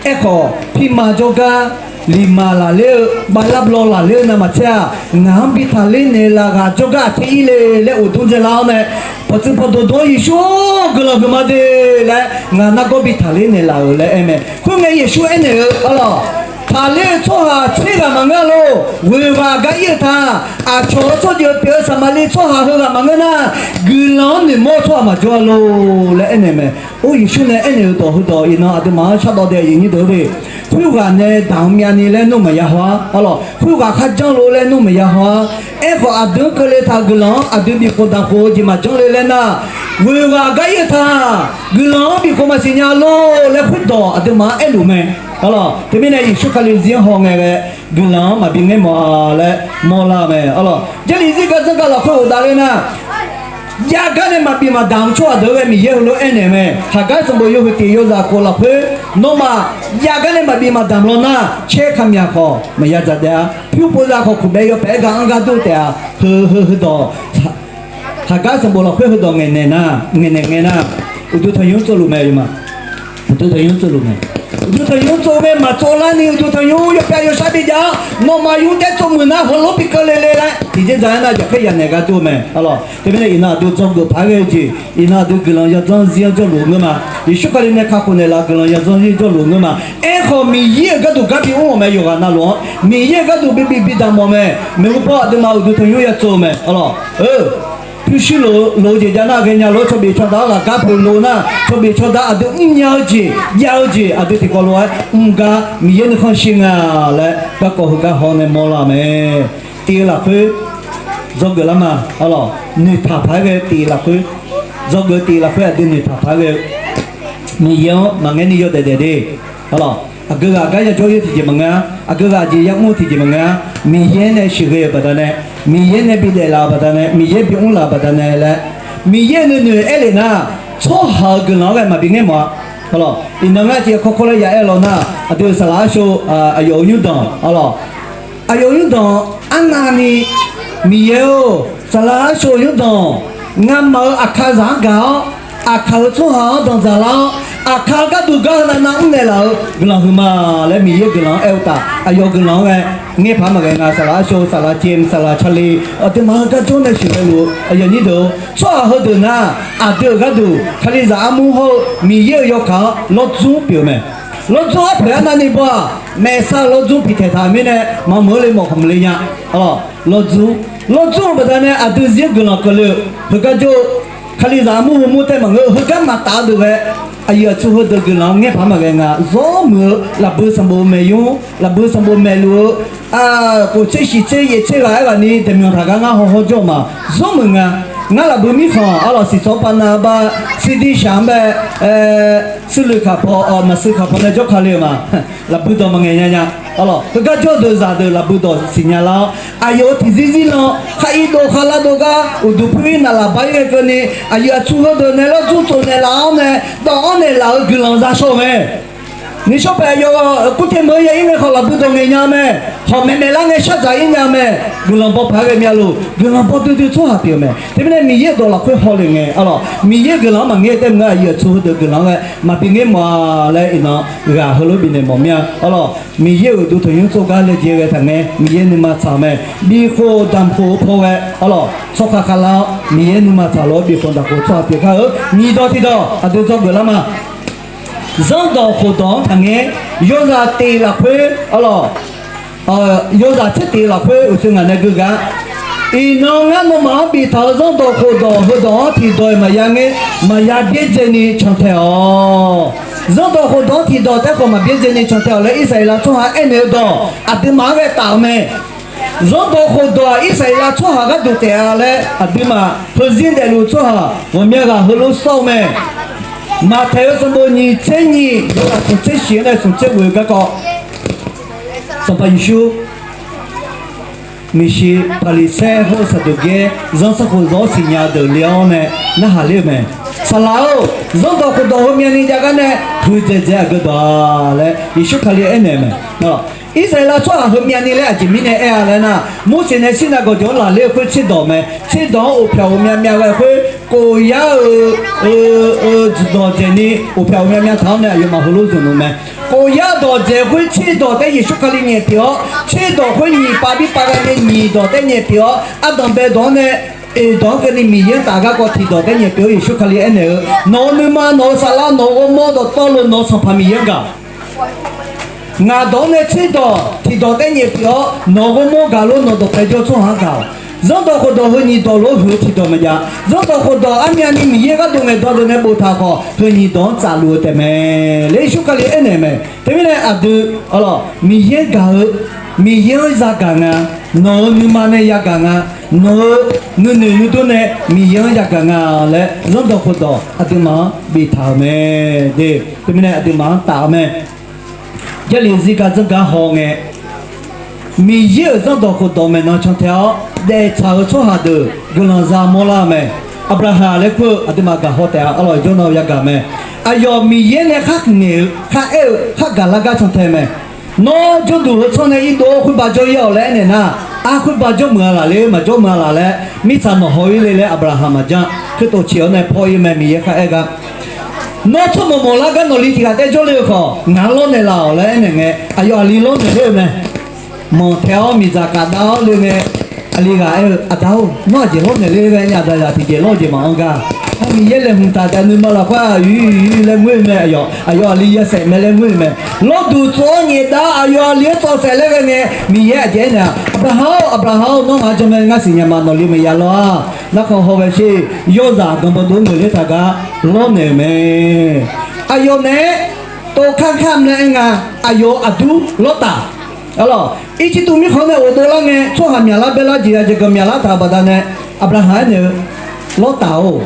Aerkhawf pirma jawrgar liqmaq lafler-eu bavlar blan lafler-eu navmaqtser-aq, ngaq-anr bi taqler naeqlaf ghaq jawrgar aqter ir le laer uqdmr dzaelar-awr nae, pawqtsuif pawqdmq dmq-anr Yeqsur-or, guiqlanq huiqma de laer ngaq nargawr bi taqler naeqlaf-euq laer aer mae. Khoerngae Yeqsur aernaeq-eu arlawq, taqler-eu tsawrhaq tser ghaq maqngeur-a lor. Ghoeghaq gar ir-eu ta, aqcawq-euq tsawrjeuq pyeuf-eu Saqmaqli tsawrhaq heughaq maqngeur nar, guiqlanq-anr noeqmawr-eu tsawrhaq maqjawr-a lor laer aernaeq mae. Or, Yeqsur nae aernaeq-euq dawq heudawq iqnan aqduimaf-anr shardawv dae aqyuif nyir deuq-or de. Khoerghaq nae damq myavni laer nmr maqya haw-ar. Arlawq, khoerghaq kharjanr lor laer nmr maqya haw-ar. Aerkhawf aqdui-anr keuvle taq guiqlanq-anr aqdui bifkhof daqkhof-eu jeq maqjanr le laer nar, ghoeghaq gar ir-eu ta, guiqlanq-anr bifkhof maqsiq nya lor laer khoerdawq aqduimaf-anr aerluf mae. Arlawq, teumirnae Yeqsur Kali zir-anr hawngae ghae guiqlanq-anr maqbi ngaer mawf-a laer mawrlar-eu mae. Arlawq, Jarlif zir gar dzanr gar lafkhoer ghofdav ler nar, jav gar nae maqbif maqdamq-eu tsawrhaq deuq-or ghae Miqyaer heulof-aer aernaeq mae. Haqgar sanqbof yawhuiq tiq yawzaq khof lafkhoer, nawmaf jav gar nae maqbif maqdamq law nar, caer kamyaq khawf maqya dzaq daef-a. Pyur pov za khawf kuqbae yawpaeq-aer ga anr gar dur taef-a. Heu heu heudawq, haqgar sanqbof lafkhoer heudawq ngaeqnaeq nar, ngaeqnaeq ngae nar, uqduq tanqnymr tsovluf mae. Uqduq tanqnymr tsovluf mae. Uqduq tanqnymr tsov-eu mae, maqtsov larni uqduq tanqnymr yawpyav yawshar bijav-awr, nawmaf yur taer tsov muiq nar heulof bi keuvle le laer tiqjeq dzaq-aer nar jaqkhaer yanaeq gar dur-eu mae. Arlawq, teumirnae iqnan aqdui dzawgeuf paq-aer ghae-eu jeq, iqnan aqdui guiqlanq yadzanr zir-anr jawrluf-eu ngeur ma. Yeqsur Kali nae kakhof naeqlaf-eu guiqlanq yadzanr zir jawrluf-eu ngeur ma. Aerkhawf, Miqyaer-euq gharduq gar bi mr-awq mae, yawqghaq navluf-anr Miqyaer-euq gharduq bi bif bi damq-awq mae. Maeqhu paw aqduimaf uqduq tanqnymr ya tsov-eu mae. Arlawq, eu, pyurshuir lof-eu jeq jav nar ghaenya lof-aer cawbif cawdav-awr ghaqgar poeq lof nar, cawbif cawdav aqdui mrnya-eu jeq, jav-eu jeq aqdui tiqkawv lof-aer mr gar Miqyaer nuikhanr shir nga laer garkawv heugar haw nae mawrlar-eu mae. Tif-eu lafkhoer dzawgeuf lar ma. Arlawq, noeqtaq paq-aer ghae tif-eu lafkhoer, dzawgeuf tif-eu lafkhoer aqdui noeqtaq paq-aer ghae-eu Miqyaer-anr maqngaer ni yawdaef daef de. Arlawq, aqgeu ghaq gar yajawr-ir tiqjeq maqngeur-a, aqgeu ghaq jeq yamr-eu tiqjeq maqngeur-a, Miqyaer nae sheuqghae-euq baqdanae, Miqyaer nae bi daeflaf-euq baqdanae, Miqyaer bi mrlaf-euq baqdanae laer, Miqyaer nuinoeq aer lef nar, tsawrhaq-euq guiqlanq-anr ghae maqbi ngaer mawf-a. Arlawq, iqnan ngar jeq kawrkawr laer ya aer law nar, aqdui-euq saqlaq arshov, aqyawf-euq nymrdanq, arlawq, aqyawf-euq nymrdanq arnavni, Miqyaer-or, saqlaq arshov-euq nymrdanq, ngamaf-euq aqkaqzaq-anr gaq-awr, aqkaq-euq tsawrhaq-anr danqdzaq lar-awr, aqkaq-eu gharduq gar heu navnav mrnaeq laf-euq guiqlanq huiqma laer Miqyaer-euq guiqlanq-anr aer-eu taf. Aqyawf guiqlanq-anr ghae ngaer paq-aer maqghae nga. Saqlaq arshov, saqlaq caem, saqlaq cale, aqduimaf-euq garjawr nae sheuqghae luf-eu aqyuif aqnyir deuq-or, tsawrhaq heudeuq nar, aqdui-euq gharduq Kalizaq armur hawr-eu Miqyaer-euq yawkaq-anr lawrdzmr pyeuf-eu mae. Lawrdzmr arpoeq arnavni baw-aq, maeqsa-euq lawrdzmr piqtaeq taq mirnae maqmeuq-eu le mawf khawf maqle nya. Lawrdzmr, lawrdzmr-euq baqdanae aqdui zir-anr guiqlanq keuvle-eu heugar jawr-eu Kalizaq armur heu mur tae maqngeur-eu heugar maqtaf-eu deuq ghae, aqyuif aqtsu heudeuq guiqlanq-anr ngaer paq-aer maqghae nga. Zawr muiq-eu lafbui sanqbof maeq yur, lafbui sanqbof maeqluf-eu, khof tser shiq tser yaef tser ghaq aerghaqni daeqmyanq taq gar ngar hawhawr jawr-eu ma. Zawr muiq nga. Ngar lafbui mirkhanq arlawq siqsawq pav nav bar, sirdir shaq-anr bae, suirluiv kaq paw, maqsiq kaq paw nae jawrka le-euq ma. Lafbui dawq maqngaeq nya nya. Arlawq, heugar jawr-eu deuq zaqdeuq lafbui dawq siqnya lar-awr, aqyawf-euq tiqzir zir lan khar ir dov khar lar dov gar uqduq pyur ir naqlaf bar ir ghae keuvni, aqyuif aqtsu heudeuq nae lawrdzmr tsovnaeq laf-awr nae, dawv-anr naeqlaf-euq guiqlanq za shaw-eu mae. Nishawr paeq aqyawf kurteq meuq-eu ya ir ngae khawf lafbui dawq ngaeq nya mae. Hawq maeqmaeq lar ngae shar dzaq ir nya mae. Guiqlanq baw paq-aer ghae myav lof, guiqlanq baw duidui tsawrhaq pyeuf-eu mae. Teumirnae Miqyaer-euq dawq lafkhoer hawle ngae, arlawq, Miqyaer-euq guiqlanq-anr maqngaer tae meuq-eu aqyuif aqtsu heudeuq guiqlanq-anr ghae maqbi ngaer mawf-a laer iqnan ghaq heulof bifnaeq mawf mir-a. Arlawq, Miqyaer-euq uqduq tanqnymr tsov gar laejae ghae taqngae, Miqyaer nuima tsaq-eu mae. Bifkhof damqkhof-eu paw ghae, arlawq, tsawrkhav khavlar-awr Miqyaer nuima tsaq lof-aer bifkhof damqkhof tsawrhaq pyeuf kar-eu. Nyiq dawq tiq dawq aqdui dzawgeuf lar ma. Zanrdawq khofdawq-anr taqngae, yawzaq tif lafkhoer, arlawq, yawzaq tser tif lafkhoer uqshoe ngaq nae geugar, iqnan ngar nawmaf-anr biftaq-eu zanrdawq khofdawq heudawq-anr tiqdawq-iq maqya ngaer, maqya byaerdzaeni cantae-awq. Zanrdawq khofdawq-anr tiqdawq taef khawf maqbyaerdzaeni cantae-awq laer Irsaqleqlav tsawrhaq aernaeq-eu dawq aqduimaf-anr ghae taf-eu mae. Zanrdawq khofdawq-aq Irsaqleqlav tsawrhaq gharduq taef-a laer aqduimaf heuzir daefluf tsawrhaq ghawqmya ghaq heulof sawr-eu mae. Maqtaeq-eu sanqbof nyiq tser nyiq yawzaq smq tser shiq-anr nae smq tser ghoeq-eu garkawv, Sanqpaq Yeqsur maeqshi Paqliqsaer hawr-eu Saqduqgaer zanrsanrkhof zawr siqnya-eu deuq le-awr nae narhaq ler-eu mae. Saqlaq-or, zanrdawq khofdawq heumyavni jav gar nae huiqdzaeq dzaeq aqgeu dawq-a laer Yeqsur Kali aernaeq-eu mae. Irsaqleqlav tsawrhaq heumyavni laer aqjeq mirnae aer-a laer nar, Morseq nae Sirnav gawqjawq-anr laqler-eu khoer tserdawq mae. Tserdawq-anr of pyaq of myav myav ghae khoer, kof yar-eu dawqdzaeq ni of pyaq of myav myav taq-awr nae aqyawfmaf heulof zmq-eu mae. Kof yar dawqdzaeq khoer tserdawq taef-aer Yeqsur Kali nyaef pyeuf-awr, tserdawq khoer nyiq pav bir pav ghae nae nyiq dawq taef-aer nyaef pyeuf-awr, ardanq bae dawq-anr nae oeq dawq-anr keuvni Miqyaer-anr taf garkawv tiqdawq taef-aer nyaef pyeuf-eu Yeqsur Kali aernaeq-eu, nawq-euq nuima, nawq-euq saqlav, nawq-euq ghawrmawr dawqtawvluf, nawq-euq sanqpaq Miqyaer-anr gaq Ngaq dawq-anr nae tserdawq tiqdawq taef-aer nyaef pyeuf-awr, nawq-euq ghawrmawr gaq lof, nawq dawqpae jawr tsawrhaq-anr gaq-awq. Zanrdawq khofdawq heu nyiq dawq lof-aer huiq-eu tiqdawq maqjav. Zanrdawq khofdawq armyavni Miqyaer gharduq ngaeqdan deuq nae boftaq khawf, heu nyiq dawq-anr tsafluf-eu taef mae laer Yeqsur Kali aernaeq mae. Teumirnae aqdui, arlawq, Miqyaer gaq-eu, Miqyaer-anr yagaq nga, nawq-euq nuima nae yagaq nga, nawq-euq nuinoeq nuidur nae Miqyaer-anr yagaq nga laer zanrdawq khofdawq aqduimaf-anr biftaq-euq mae. De, teumirnae aqduimaf-anr taf-eu mae. Jarlif zirgar dzanrgar haw ngae, Miqyaer-euq zanrdawq khofdawq maeqnan cantae-awr daeftsaq-eu tsawrhaq deuq guiqlanq za mawrlar-eu mae. Aqbyaqhaq laer kur-eu aqduimaf gaqhaw taef-a. Arlawq, jawr nan-eu yagaq mae. Aqyawf Miqyaer nae khar ngaeq-eu, khar aer-eu, khar gaqlar gar cantae mae. Nawr jawrduq heu tsanr nae irdov-awr khoerba jawr ir-awq laer aernaeq nar, ar, khoerba jawr muiq-a laf ler, maqjawr muiq-a laf laer mirtsaq nawq haw ir le laer Aqbyaqhaq maqjanr. Khoertof ciq-awr nae paw ir mae, Miqyaer khar aer gar. Nawr tsawrmawq mawq lar gar nawqli tiq ghaq taef jawrle-eu khawf, ngaq-anr lawrnaeq laf-awq laer aernaeq ngae, aqyawf aqli lawrnaeq ler-eu mae. Manq tae-awr miqdzaq kaf dav-awr le ngae, aqli ghaq aer-eu, Aqda-or, nawr aqjeq lawrnaeq ler ghae nya, aqda zaq tiqjeq lawr-eu jeq maqanr gar. Nar Miqyaer laeqhmq taq daef nuima lafkhoer-aq, ui laer ngoer-eu mae, aqyawf aqli yawshaef mae laer ngoer-eu mae. Lawrduq tsov-awr nyaef dav aqyawf aqli-anr tsawv saef laer ghae ngae, Miqyaer aqjeq aernaeq-aq, Aqbraqhaq-or, Aqbraqhaq-or, nawr ngaq-anr jamae ngar siqnya ma, nawqli maqya lawr-a. Narkhan haw ghae sher, yawrzaq ganqbawr dov-anr ngeuq ler taq gar lawrnaeq-euq mae. Aqyawf naeq-aer tov kar kar mr laer aer nga. Aqyawf aqdur Lawrtaf, arlawq, Irjirtuv mirkhanq-anr nae ghofdov lar ngae, tsawrhaq myaqlar baerlar jeq ya jeq ganq myaqlar taq-euq baqdanae, Aqbraqhaq aernaeq-eu, Lawrtaf-or,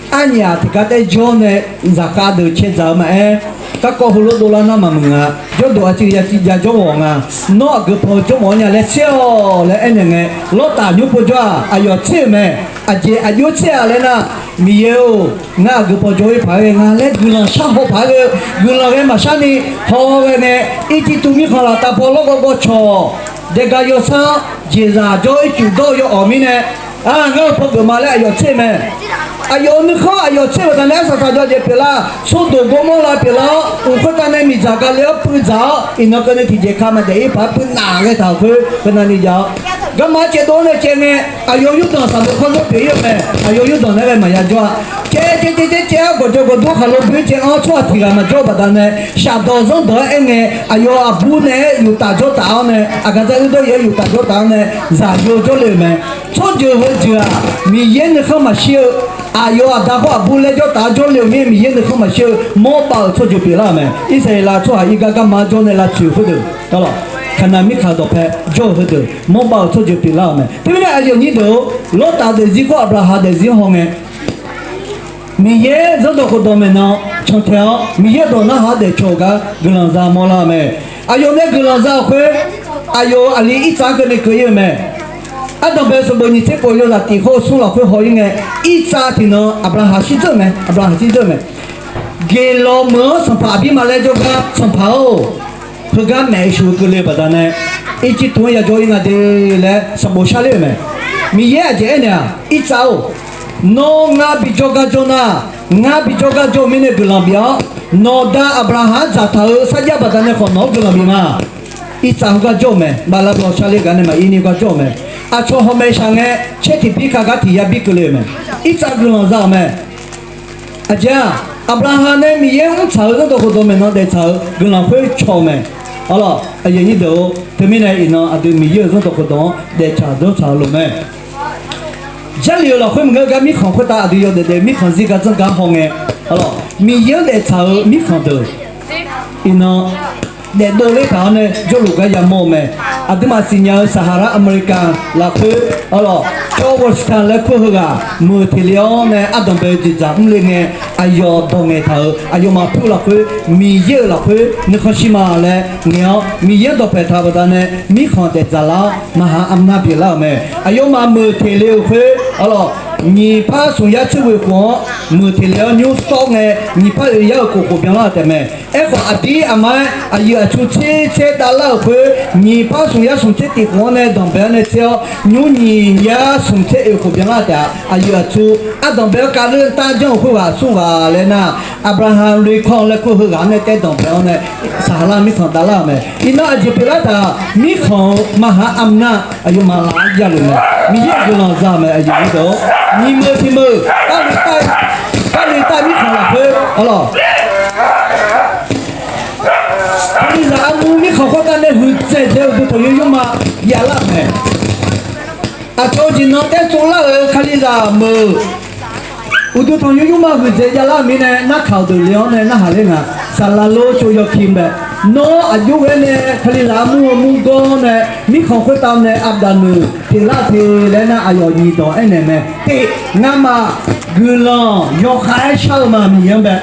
arnyaf tiqgar taef jawr nae zaqkhav deuq cae dzaq-eu maqaer, garkawv heulof dovlar nar maqmuiq nga. Jawrduq aqciv ya civ jav jawr ghawq nga. Nawr aqgeu paw jawr mawf-awr nya laer tser-awq laer aernaeq ngae, Lawrtaf nymr pov jawr-aq, aqyawf tser-euq mae. Aqjeq aqjox tser-a laer nar, Miqyaer-or, ngar aqgeu paw jawr-ir paq-aer ghae nga laer guiqlanq shar haw paq-aer ghae-eu, guiqlanq ghae maqshar ni haw ghae ngae, Irjirtuv mirkhanq laftav paw lawrgawv gawv cawq, daega yawsanr jeqzaq jawr ircuf dawr-eu yawawq mirnae, ngar-eu paw geuf ma laer aqyawf tser mae. Aqyawf-euq nuikhanr aqyawf tser-euq baqdanae arsaq saqjawr jeq pyeuflar, Sordoq Gawrmawrlav pyeuflar-awr, uq khoertav nae miqdzaq gale-awr puivdzaq-awr, iqnan keuvni tiqjeq ka maqdaef-ir paq-aer puivnaf ghae taq-euq khoer beunav ni jav-awr, garma-anr caevdov-anr nae caev ngae, aqyawf Yurdanq saqbof khawr zanr pyeuf-ir-eu mae. Aqyawf Yurdanq nae ghae maqya jawr-a. Caev caev caev caev caev-awr gawqjawq gawqdmr khaqlo boer caev-anr tsawrhaq tiq ghaq maqjawr-eu baqdanae, shafdawq zanrdawq-aer aer ngae, aqyawf aqbur naeq-aer yuf taf jawr taf-awr nae, aqgaf dzar uir dawr yaef-aer yuf taf jawr taf-awr nae, zaqyo jawrle-euq mae. Tsawrjeuq heujeuq-aq, Miqyaer nuikhanr maqshir-eu, aqyawf aqda khawr aqbur laer jawr taf-awr jawrle-euq mir-aer Miqyaer nuikhanr maqshir-eu mawrbav-euq tsawrjeuq pyeuflar-euq mae. Irsaqleqlav tsawrhaq irgar garma-anr jawr nae lavtsoeq khoerdeuq, arlawq, Kaqnaq mirkhanq dawqpae jawr-euq heudeuq mawrbav-euq tsawrjeuq pyeuflar-euq mae. Teumirnae aqyuif aqnyir deuq-or, Lawrtaf daefzir khawr Aqbraqhaq daefzir haw ngae, Miqyaer zanrdawq khofdawq maeqnan cantae-awr, Miqyaer-euq dawq narhaq-anr daefcaw-euq gar guiqlanq za mawrlar-eu mae. Aqyawf nae guiqlanq za-euq khoer, aqyawf-euq aqli Irtsav-anr keuvni keuv-ir-eu mae. Ardanqbae sanqbof nyiq tser khof yawzaq tif khawr-eu smr lafkhoer haw-ir ngae, Irtsav tiqnan Aqbraqhaq shirdzeur-eu mae, Aqbraqhaq shirdzeur-eu mae. Geqlawq meuq-anr sanqpaq Aqbirmaqlaer jawrgar, Sanqpaq-or, heugar maeq-eu sheuq-eu keuvle-eu baqdanae, Irjirtuv-anr yajawr-ir nga de laer sanqbof sharler-euq mae. Miqyaer aqjeq aernaeq-aq, Irtsav-or, nawr ngar bijawr gar jawr nar, ngar bijawr gar jawr-eu mirnae guiqlanq bif-awr, nawqda Aqbraqhaq-anr dzaqtaq-euq sarjax baqdanae khawf nawq-anr guiqlanq bif ma. Irtsav heugar jawr-eu mae. Bavlar baw sharler gar nae maqir ni heugar jawr-eu mae. Aqcawq hawmaeq shaq ngae, caer tiqbir ka gar tiq yabir keuvle-euq mae. Irtsav guiqlanq za-euq mae. Aqjeq-aq, Aqbraqhaq nae Miqyaer mrtsaq-euq zanrdawq khofdawq maeqnan daeftsaq-euq guiqlanq khoer cawq-eu mae. Arlawq, aqyuif aqnyir deuq-or, teumirnae iqnan aqdui Miqyaer-euq zanrdawq khofdawq-anr daeftsaq dzawrtsaq-eu loq mae. Jarlif-euq lafkhoer maqngeur gar mirkhanq khoertav aqdui yawdaef daef mirkhanq zir gar dzanr gar haw ngae, arlawq, Miqyaer-anr daeftsaq-euq mirkhanq deuq iqnan daefdov ler taq-awr nae jawrluf gar yamawr-eu mae. Aqduimaf siqnya-eu Saqhaqlar Aqmeqliqkaq lafkhoer, arlawq, George Washington laer kur-eu heughaq meuq teq le-awr nae ardanqbae-eu jeqdzaq mr le ngae, aqyawf dawq ngaeqtaq-euq aqyawfmaf pur lafkhoer Miqyaer-euq lafkhoer nuikhanr shir ma laer ngaeq-awr Miqyaer-anr dawqpaeq taq-eu baqdanae mirkhanq daefdzaq lar-awr maqha armnar pyeuflar-euq mae. Aqyawfmaf meuq teq le-euq khoer, arlawq, nyiq par smq yar tser ghoeq khof-anr meuq teq le-awr nymr sawr ngae, nyiq par oeq yar-euq khof khof byanlar-euq taef mae. Aerkhawf, aqdir aqma-aer aqyuif aqtsu tser tser davlar-euq khoer, nyiq par smq yar smq tser tiq khof-anr nae danqbae-awr nae tser-awr, nymr nyiq yar smq tser oeq khof byanlar taef-a. Aqyuif aqtsu ardanqbae-awr kavleur tar janr-euq khoerghaq smr ghaq laer nar, Abraham Lincoln laer kur-eu heughaq-anr nae taev danqbae-awr nae, Saqhaqlar mirkhanq davlar-euq mae. Iqnan aqjeq pyeuflar taq-aq, mirkhanq-euq maqha armnar aqyawfmaf laf-anr javluf mae. Miqyaer guiqlanq za-euq mae. Aqyuif aqnyir deuq-or, nyiq meuq tiq meuq, kar le tar mirkhanq lafkhoer, arlawq, Kalizaq armur mirkhanq khoertav nae huiqdzaeq dzae-eu uqduq tanqnymr nymrma javlar-euq mae. Aqcawq-eu jeq nan taer tsovlar-euq Kalizaq meuq uqduq tanqnymr nymrma huiqdzaeq javlar-euq mirnae, narkaq-euq deuq le-awr nae narhaq ler nga. Saqlaqlor tsov yawki bae, nawr aqjox ghae nae Kalizaq armur-eu murgawr nae mirkhanq khoertav nae aqdaq noeq teqlar te laer nar, aqyawf nyiq dawq aernaeq mae. Teq, ngamaf guiqlanq yawkhav-aer shar-eu ma Miqyaer-anr bae.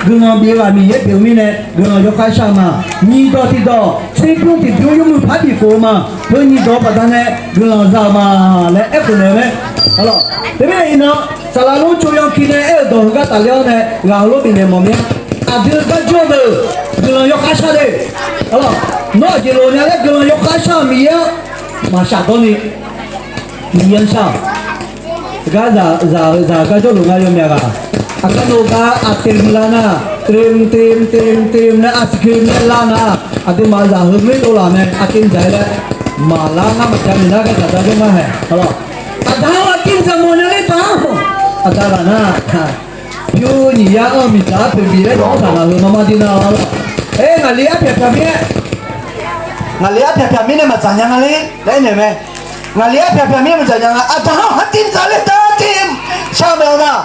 Guiqlanq bif-eu ghaq Miqyaer pyeuf-eu mirnae guiqlanq yawkhav-aer shar-eu ma. Nyiq dawq tiq dawq, tserbymr tiqbymr yawmuiq par bif khof-eu ma. Heu nyiq dawq baqdanae guiqlanq za-eu ma laer aerkhof naeq-eu mae. Arlawq, teumirnae iqnan Saqlaqlor tsov yawki nae aer-euq dawq heugar tafler-awr nae ghaq heulof bifnaeq mawf mir-a. Aqdui gar jawr-eu deuq guiqlanq yawkhav shar le. Arlawq, nawr aqjeq lof nya laer guiqlanq yawkhav shar-euq Miqyaer-anr maqshaf dawr ni, Miqyaer-anr shar-awq. Gar zaq zaq-eu zaq gar jawrluf nga yawmyaq ghaq. Aqgar nov gar aqtem lar nar, tem tem tem tem laer ice cream laer lar nar, aqduimaf zaq heu mir dovlaf mae, aqtem dzaq-aer laer, maqlar ngar maqjav ni nar gar dzaq dzaq-aer nar hae. Aqda-anr aqtem dzaq mawf nya ler taq-anr, aqda laf nar, pyur nyiq yar-anr miqdzaq arpoeq bif laer dawq-anr taq ngaq-euq marmar dir nar-awr lawq. Aer, ngaqli arpyaq pyaq mir-aer, ngaqli arpyaq pyaq mirnae maqdzaq nya nga ler laer aernaeq mae. Ngaqli arpyaq pyaq mirnae maqdzaq nya nga. Aqda-anr aqtem dzaq ler taq-anr aqtem shar mae-awr nar,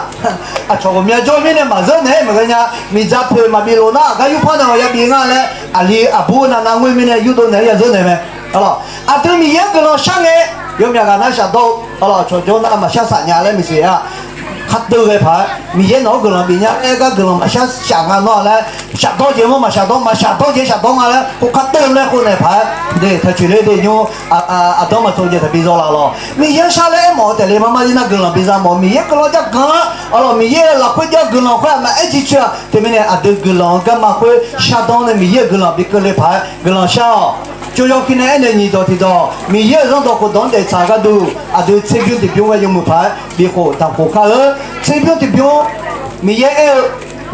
aqcawq ghawqmya jawr mirnae maqzeur naeq-aer maqghae nya. Miqdzaq poeq maqbif lof nar aqgar yurpar nae ya bif nga laer aqli aqbur navnav ngoer mirnae yurdov naeq-aer ya zeur naeq mae. Aqlawq, aqdui Miqyaer-anr guiqlanq shar ngae, yawmyaq ghaq nar shafdawr-eu, aqlawq, aqcawq jawr nar maqshar saf nya laer maeqsiq-a. Khar teuv ghae paq-aer Miqyaer nawq-anr guiqlanq bif nya aer gar guiqlanq maqshar shaf nga nawr-a laer, shafdawr jeq mawr maqshafdawr, maqshafdawr jeq shafdawr nga laer khoerkhar teuv laer khoernaeq paq-aer, de taq coeq ler de nymr, aqdanr maqtsov jeq taqbi zaw laf lawq. Miqyaer-anr shar laer aermawf-eu taef le marmar dir nar guiqlanq bi za mawf. Miqyaer guiqlanq jar ganq-anr, aqlawq, Miqyaer-euq lafkhoer jar guiqlanq khoer-aq maqaer jir coer-a. Teumirnae aqdui guiqlanq-anr garma khoer shardawr nae Miqyaer-euq guiqlanq bi keuvle paq-aer guiqlanq shar-awq. Tsawrjawr ki nae aernaeq nyiq dawq tiqdawq, Miqyaer-euq zanrdawq khofdawq-anr daeftsaq gharduq aqdui tserbymr tiqbymr ghae yawmuiq paq-aer bifkhof daqkhof kar-eu. Tserbymr tiqbymr, Miqyaer aer-eu,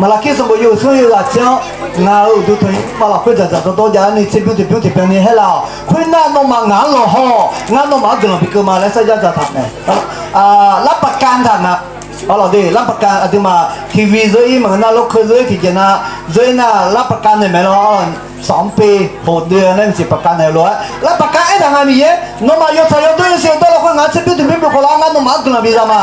Maqlaqkir sanqbof yawhuiq smr yawzaq tser-anr, ngaq-euq uqduq tanqnymr ma lafkhoer dzaqdzaq dawrdawr jav-awr ni tserbymr tiqbymr tiqbyan ni haer laf-awq. Khoernar nawmaf ngaq-anr lawqhaw-awq. Ngar nawmaf-anr guiqlanq bi keuv ma laer sarjax dzaqtaq mae. Larpaqkav taq nga. Aqlawq de, larpaqkav aqduimaf TV zeur-ir maqngeur nar, lawrkeuv zeur-ir tiqjeq nar, zeur-ir nar larpaqkav naeq mae lawr. Sanqpaq hoqdui-eu laer maqsiq paqkav naeq-eu lof-aer larpaqkav aertaq nga Miqyaer, nawmaf yawtsaq yawdawr yawshaeq yawdawr lafkhoer ngaq-anr tserbymr tiqbymr bifkhof lar-awr ngar nawmaf-anr guiqlanq bi za ma.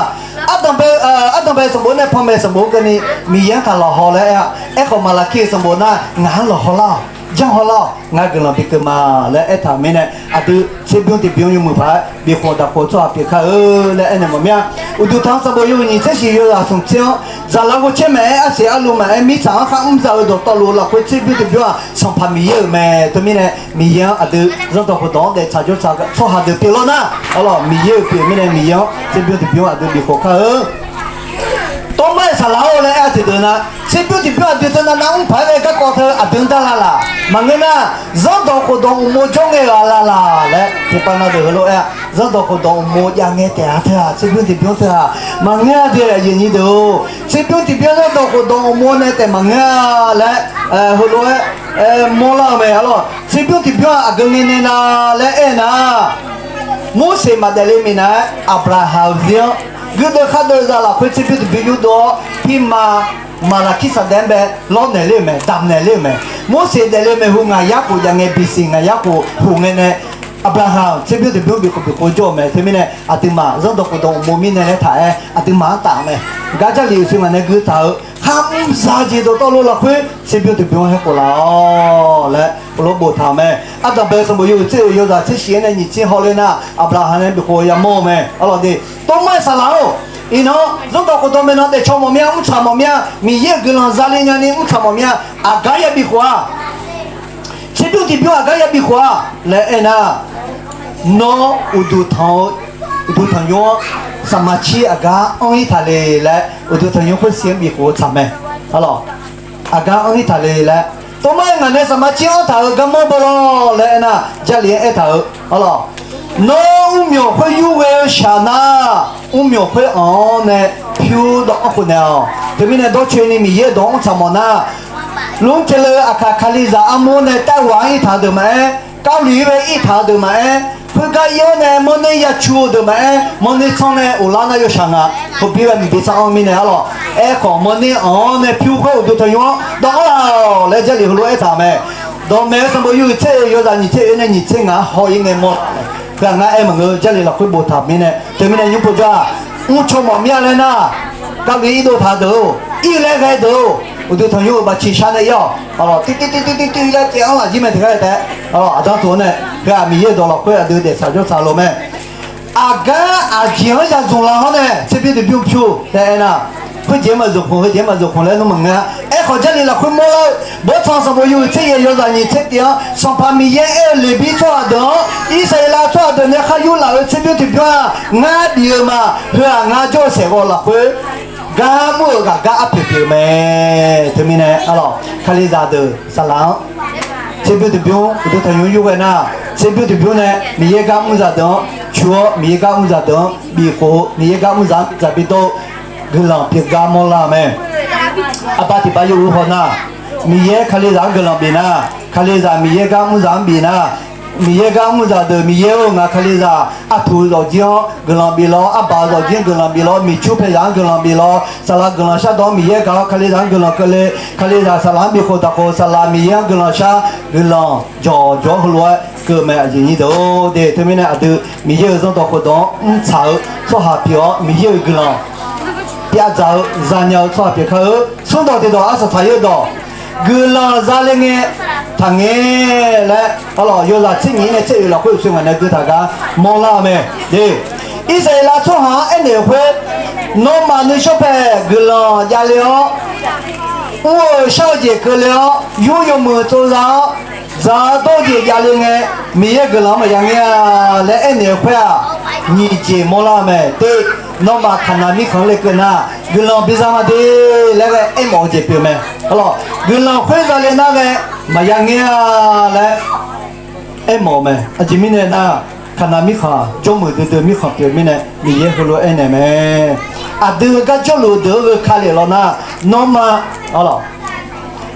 Ardanq bae, ardanq bae sanqbof nae panmaeq sanqbof-anr keuvni Miqyaer-anr taq lawqhaw laer aer-a. Aerkhawf Maqlaqkir sanqbof nar ngaq-anr lawqhaw lar-awq, janrhaw lar-awq, ngar guiqlanq bi keuv ma laer aertaq mirnae aqdui tserbymr tiqbymr yawmuiq paq-aer bifkhof daqkhof tsawrhaq pyeuf kar-eu laer aernaeq mawf mir-a. Uqduq tanq sanqbof yawhuiq nyiq tser shiq yawzaq smq tser-anr, zaqlaq ghovcaer maqaer, arsiq arlu maqaer, mirtsaq-anr kharmr za-eu dawqtawvluf lafkhoer tserbymr tiqbymr-aq Sanqpaq Miqyaer-euq mae. Teumirnae Miqyaer-anr aqdui zanrdawq khofdawq-anr daeftsaq jawrtsaq tsawrhaq deuq pyeuf lawr nar, aqlawq, Miqyaer-euq pyeuf mirnae Miqyaer-anr tserbymr tiqbymr aqdui bifkhof kar-eu. Tormar-iq saqlaq-or laer aer-a tiqdeuq nar, tserbymr tiqbymr aqdui teu navnav mr paq-aer ghae garkawv teu aqdui-anr dar la laq. Maqngeur nar, zanrdawq khofdawq uqmov jawr ngae ghaq la laq laer tiqpav na deuq heulof-aer-a. Zanrdawq khofdawq uqmov jav ngae taef-a teu-aq, tserbymr tiqbymr teu-aq, maqngeur-a de aqyuif nyi deuq-or. Tserbymr tiqbymr zanrdawq khofdawq uqmov nae taef maqngeur-a laer heulof-aer mawrlar-eu mae. Aqlawq, tserbymr tiqbymr-aq aqgeu ngae nae na laer aer nar, Morseq maqdaef le minav-aer Aqbyaqhaq-euq zir-anr guirdeuv khardeuv za lafkhoer tserbymr tiqbymr yurdov-awr, pirma Maqlaqkir saqdaev-anr bae lawrnaeq ler-euq mae, damqnaeq ler-euq mae. Morseq daefle maeqhu ngaq yarkhof jav ngae bisiq ngaq yarkhof huq ngae nae Aqbyaqhaq-euq tserbymr tiqbymr bifkhof bifkhof jawr-euq mae. Teumirnae aqduimaf zanrdawq khofdawq uqmov mirnae laer taq-aer aqduimaf-anr taf-eu mae. Gar Jarlif uqshoe ngaq nae gui taq-eu kharmr za jeq dawqtawvluf lafkhoer tserbymr tiqbymr-anr haer khof laf-awq laer heulof boftaq-euq mae. Ardanq bae sanqbof yawhuiq tser-euq yawzaq tser shif-aer nae nyiq tser hawle nar, Aqbyaqhaq nae bifkhof yamawr-eu mae. Aqlawq de, Tormar-iq saqlaq-or, iqnan zanrdawq khofdawq maeqnan daefcaw mawf mir-a, mrtsaq mawf mir-a, Miqyaer-euq guiqlanq za le nyani mrtsaq mawf mir-a, aqgar ya bifkhof-a. Tserbymr tiqbymr aqgar ya bifkhof-a laer aernar, nawr uqduq tanq-eu, uqduq tanqnymr-anr saqmaqcir aqgar anr-ir taq le laer uqduq tanqnymr khoersiq-anr bifkhof-eu tsaq mae. Aqlawq, aqgar anr-ir taq le laer, Tormar-iq ngaq nae saqmaqcir anr taq-euq garmanr baw lawr laer aernar, Jarlif-anr aertaq-euq, aqlawq, nawr mrmyawq khoer yurghae-eu shaq nar, mrmyawq khoer anq-anr nae pyur dawv-anr khof naeq-awq. Teumirnae dawrcoeni Miqyaer-euq dawq-anr tsaq mawf nar, Lmr teq le-eu Aqkaq Kalizaq armur nae Taiwan-anr irtaq-eu deuq maqaer, Kavluiq-ir bae irtaq-eu deuq maqaer, khoergar ir-awr nae mawrner ya cu-eu deuq maqaer, mawrner tsanr nae uqlar nar yawshaq nga. Heubi ghae mqbi tsanr-anr mirnae arlawq. Aerkhawf mawrner anq-anr nae pyur khoer uqduq tanqnymr-anr dawv-anr laf-awq laer Jarlif heulof aertaq-euq mae. Dawqmaeq-eu sanqbof yawhuiq tser-euq yawzaq nyiq tser oe nae nyiq tser ngaq-anr haw-ir ngae mawr laf-awq mae. Khoer-aq ngar aer maqngeur, Jarlif lafkhoer boftaq-euq mirnae. Teumirnae nymr povjawr-aq, mrcaw mawf mir-a laer nar, Kavluiq-ir dov taq-eu deuq-or, ir laer ghae deuq-or, uqduq tanqnymr-euq baqciq shar nae ir-awq. Aqlawq, tir tir tir tir tir laer caev-anr lafjir mae tiqgar taef. Aqlawq, aqdanr tsof-awr nae, heu-aq Miqyaer-euq dawq lafkhoer aqdui daeftsaq jawrtsaq lof mae. Aqgar aqjeq-anr ya zmq la hawr nae tserbymr tiqbymr pyur laer aernar, khoerjeq-anr maqzmq khoq, khoerjeq-anr maqzmq khoq laer nmr maqngeur-a. Aerkhawf Jarlif lafkhoer mawrlar-eu, Bawrtsanq sanqbof yawhuiq tser yaeq yawzaq nyiq tser tif-anr, Sanqpaq Miqyaer aer-eu Leqbir tsawrhaq deuq-anr, Irsaqleqlav tsawrhaq deuq nae khar yur laf-euq tserbymr tiqbymr-aq ngar bif-eu ma. Heu-aq ngar jawr-eu saeqghawv lafkhoer gar mr-euq ghaqgar arpoeq pyeuf-eu mae. Teumirnae arlawq, Kalizaq deuq saqlaq-anr tserbymr tiqbymr uqduq tanqnymr yurghae nar, tserbymr tiqbymr nae Miqyaer gar mr zaq deuq-anr cu-awr, Miqyaer gar mr zaq deuq-anr bifkhof-eu, Miqyaer gar mr zaq-anr dzaqbi dawr-eu guiqlanq pyeufgar mawrlar-eu mae. Arbar tiqpav yawhuiq haw nar, Miqyaer Kalizaq-anr guiqlanq bif nar, Kalizaq Miqyaer gar mrzaq-anr bif nar, Miqyaer gar mrzaq deuq Miqyaer-or, ngaq Kalizaq artuq zawqjir-anr guiqlanq bif lawr, arbaq zawqjir-anr guiqlanq bif lawr, miqcur paezaq-anr guiqlanq bif lawr, saqlaq guiqlanq shardawq-anr Miqyaer gaq-awr Kalizaq-anr guiqlanq keuvle, Kalizaq saqlaq-anr bifkhof daqkhof saqlaq Miqyaer-anr guiqlanq shar, guiqlanq jawqjawq-anr heulof-aer keuv mae, aqyuif nyir deuq-or. De, teumirnae aqdui Miqyaer-euq zanrdawq khofdawq-anr mrtsaq-eu tsawrhaq pyeuf-awr, Miqyaer-euq guiqlanq pyavdzaq-eu zanya-eu tsawrhaq pyeuf kar-eu. Smrdawq tiqdawq arsaq saqyaer dawq, guiqlanq zale ngae taqngae laer, arlawq, yawzaq tser nyiq nae tser oeq lafkhoer uqshoe ngaq nae gui taq gar mawrlar-eu mae. De, Irsaqleqlav tsawrhaq-anr aernaeq-euq khoer, nawmaf nuishawr pae guiqlanq javle-awr, mr-eu shar-eu jeq keuvle-awr, yur yawmuiq tsovza-awr, dzaq dawr jeq javle ngae, Miqyaer guiqlanq-anr maqya ngaer-a laer aernaeq-eu khoer-aq, nyiq jeq mawrlar-eu mae. De, nawmaf Kaqnaq mirkhanq-anr lekeuv nar, guiqlanq biza ma de laer ghae aermawf-eu jeq pyeuf mae. Arlawq, guiqlanq khoer zale nar ghae maqya ngaer-a laer aermawf-eu mae. Aqjeq mirnae nar, Kaqnaq mirkhanq jawrmuiq duidui mirkhanq pyeuf mirnae Miqyaer heulof-aer aernaeq mae. Aqdui heugar jawrluf deuq-anr gheu ka lef law nar, nawmaf, arlawq,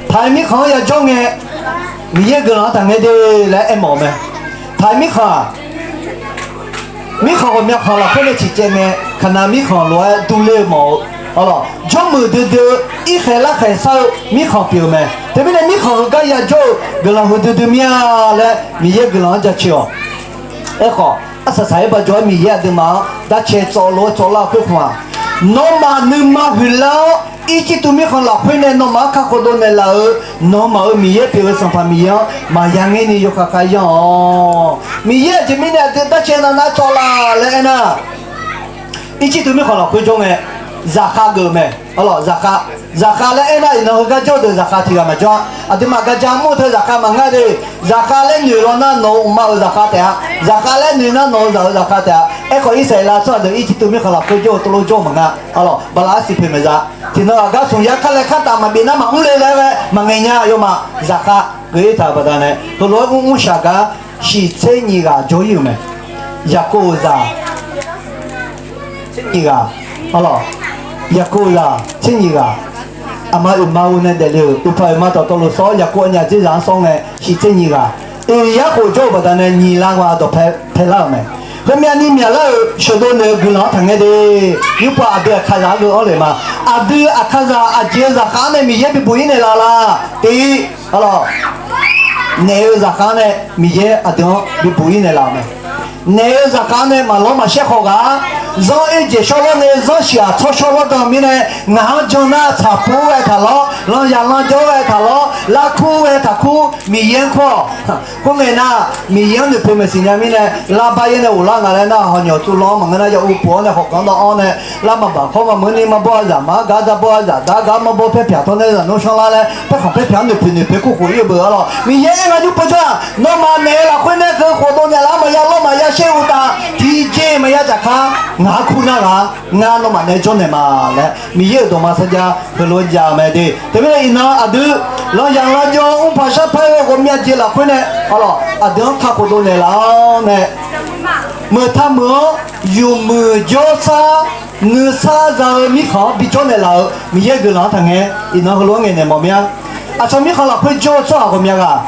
Taqi mirkhanq-anr yajawr ngae, Miqyaer guiqlanq-anr taqngaer de laer aermawf-eu mae. Taqi mirkhanq-aq, mirkhanq ghawqmya khanq lafkhoer nae ciqcaev ngae, Kaqnaq mirkhanq lof-aer durler-eu mawf-eu, arlawq, jawrmuiq duidui-eu irkhaeq larkhaeq sar-eu mirkhanq pyeuf-eu mae. Teumirnae mirkhanq heugar yajawr-eu guiqlanq huiqdui dui mir-a laer Miqyaer guiqlanq-anr jaceuq-awq. Aerkhawf, arsaq saqyaer bajawr-aer Miqyaer aqduimaf-anr darcae tsawv lof-aer tsawv lar-eu khoerkhmq-aq, nawmaf nuima huiqlar-awr, Irjirtuv mirkhanq lafkhoer nae nawmaf-anr kakhof dov naeqlaf-euq, nawmaf-euq Miqyaer pyeuf-eu Sanqpaq Miqyaer-anr maqya ngaer ni yawkhav khav yanr-awq. Miqyaer aqjeq mirnae aqdui darcae navnav tsawv la laer aernar, Irjirtuv mirkhanq lafkhoer jawr ngae, zaqkhav geuf-eu mae. Arlawq, zaqkhav, zaqkhav laer aernar, iqnan heugar jawr-eu deuq zaqkhav tiq ghaq maqjawr-a. Aqduimaf gaja mr-eu teu zaqkhav maqngeur de. Zaqkhav laer noeq law nar nawq-euq uqma-euq zaqkhav taef-a. Zaqkhav laer noeq nar nawq-euq zaq-euq zaqkhav taef-a. Aerkhawf, Irsaqleqlav tsawrhaq deuq Irjirtuv mirkhanq lafkhoer jawr-eu tov lof jawr-eu maqngeur. Arlawq, bala arsiq poeq maeqza. Tiqnan aqgar smq yar kar laer kar taf maqbif nar maqmr le laer ghae maqngaeq nya yawmaf zaqkhav geuf-ir taq-euq baqdanae, heulof-aer mrmr shaq gar shiq tser nyiq ghaq jawr-ir-euq mae. Yaqkov-euq zaq tser nyiq ghaq, arlawq, Yaqkov-euq zaq tser nyiq ghaq, aqma oeqma-eu nae daefle-euq uqpaq oeqma dawqtawvluf sawr-awr, Yaqkov aqnyaf dzerzaq-anr sawr ngae shiq tser nyiq ghaq, oeq yar khof jawr-eu baqdanae nyiq lar ghaq dawqpae paelar-euq mae. Heumyav ni myaqlar-euq sheuqdov naeq-eu guiqlanq-anr taqngaer de. Nymrpov aqdui aqkaqzaq-anr geu-awr le ma. Aqdui aqkaqzaq aqjeq-eu zaqkhav-anr nae Miqyaer bibuq-ir naeqlaf la. Tiq, arlawq, naef-eu zaqkhav-anr nae Miqyaer aqdui-anr bibuq-ir naeqlaf-euq mae. Naef-eu zaqkhav-anr nae maqlawr maqshaer khawf ghaq-a. Zanr oer jeq shawrlawr nae zanr shiq-aq tsawr shawrlawr dan mirnae, ngaq-anr jan nar tsaqpur ghae taqlawr, lanzaq lanjawr ghae taqlawr, larkur ghae taqkur, Miqyaer-anr kur-awq. Khoerngae nar, Miqyaer-anr noeqpoeq maqsiq nya mirnae, larbar yaer nae ghoflar nga laer nar, hawnyawq tsuv lanr maqngeur nar, ya uv puq-awr nae khawf ganr dawv-awr nae, lar maqbaq khawr maqmeuq ni marbawr-a zaq, mar gar darbawr-a zaq, dar gar marbawr paer pyaq tawr nae zaqnmr shanrlar laer paerkhanq paer pyaq-anr noeqpoeq noeqpoeq kurkhof-ir-eu beu arlawq. Miqyaer aer nga nymr pov jawr-aq, nawmaf naeq-eu lafkhoer nae keuv khofdov naeqlaf-awr maqya lawr maqya shaer uqtaf, tiqjeq maqya jaqkar ngaq-anr kur nar ghaq, ngar nawmaf naeq-aer jawrnaeq ma laer Miqyaer-euq dawqma sarjax heulof-aer jav-eu mae de. Teumirnae iqnan aqdui lanzaq lanjawr mrpaq sharpar-eu ghawqmya jeq lafkhoer nae arlawq aqdui-anr kakhof dov naeqlaf-awr nae, meuq taq meuq-anr yawmuiq jawrsar nuisar za-eu mirkhanq-anr bijawr naeqlaf-euq Miqyaer guiqlanq-anr taqngaer. Iqnan heulof-aer ngaeqnaeq mawf mir-a. Aqcawq mirkhanq lafkhoer jawr-eu tsawrhaq ghawqmya ghaq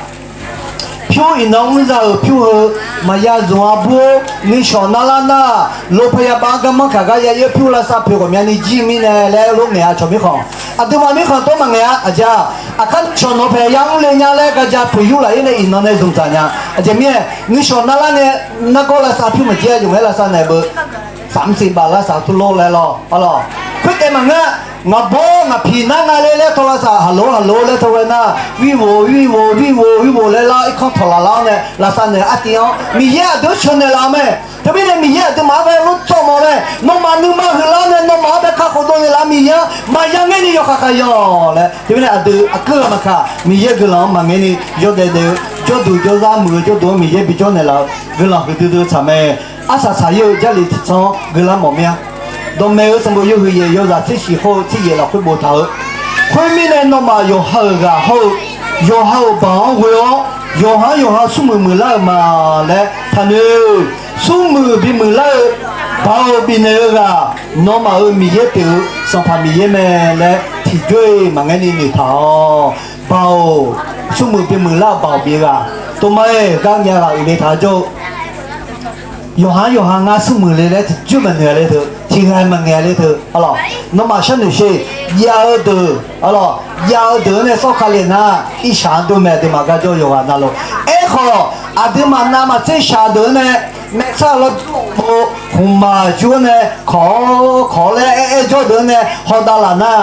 pyur iqnan mr za-euq pyur heu maqya zmq-a bur-or, nuishawq narlar nar, lopaya bav-anr garmanr kaq gar ya ir-eu pyur lavsav poeq ghawqmyani jir-eu mirnae laer lof ngaeq-a. Aqcawq mirkhanq, aqduimaf mirkhanq tawr maqngaeq-a. Aqjeq-aq, aqkar nuishawq nawq paeq ya mr le nya laer gaja poeq yur laf-ir nae iqnan nae zmq dzaq nya. Aqjeq mir-aer, nuishawq narlar ngae, nargawr lavsav pyur maqjir-a, yawq ngaer lavsav naeq beu saqmr siq baf lavsav tur lor laer lawr arlawq. Khoertaef maqngeur-a. Ngaqbawr ngaqpiq nar nga le laer taw lavsav haqlof haqlof laer taw ghae nar, vir ghof vir ghof vir ghof vir ghof laer lar irkanr tawq laf lar-awr nae lavsav naeq artiv-anr Miqyaer aqdui-anr sheuq naeqlaf-eu mae. Teumirnae Miqyaer aqduimaf-anr bae lof tsawv mawf-eu mae. Nawmaf nuima huiqlar-awr nae nawmaf-anr bae kakhof dov naeqlaf Miqyaer-anr maqya ngaer ni yawkhav khav yan laer. Teumirnae aqdui aqkuir ghaq maqkaq Miqyaer guiqlanq-anr maqngaer ni yawdaef daef-eu jawrduq jawrzar muiq-eu jawrduq-anr Miqyaer bijawr naeqlaf-eu guiqlanq huiqdui dui tsaq mae. Arsaq saqyir-eu Jarlif tiqtsanr-anr guiqlanq mawf mir-a. Dawqmaeq-eu sanqbof yawhuiq yaef yawzaq tser shiq hawr-eu tser yaef lafkhoer boftaq-eu, khoermirnae nawmaf yawqha-euq ghaq hawr-eu yawqha-euq baq-anr ghoe-awr, yawqha-anr yawqha smrmuiq muiqlar-euq ma laer taqnoeq. Smrmuiq bimuiqlar-eu, baoq bifnaeq-eu ghaq, nawmaf-euq Miqyaer pyeuf-eu Sanqpaq Miqyaer mae laer tiqjox-iq maqngaer ni noeqtaq-awq. Baoq, smrmuiq bimuiq lar-eu baoq bif ghaq, tov ma-aer gar nya ghaq uiqle taq jawr-eu. Yawqha-anr yawqha ngar smrmuiq le laer tiqjox maqnoeq-a le teu, tiqghaq maqngaeq-a le teu, arlawq. Nawmaf sharnoeq sher, jav-eu deuq, arlawq, jav-eu deuq-anr nae sawr ka le nar, irshaq-anr dov mae, aqduimaf gar jawr-eu yawqghaq navluf. Aerkhawf, aqduimaf navmaqtser shaq deuq-anr nae, maersar-euq lawrjur pov, khmqmaq jur-anr nae kawq-awr kawq-awr laer aer aer jawr deuq-anr nae hawdav laf nar,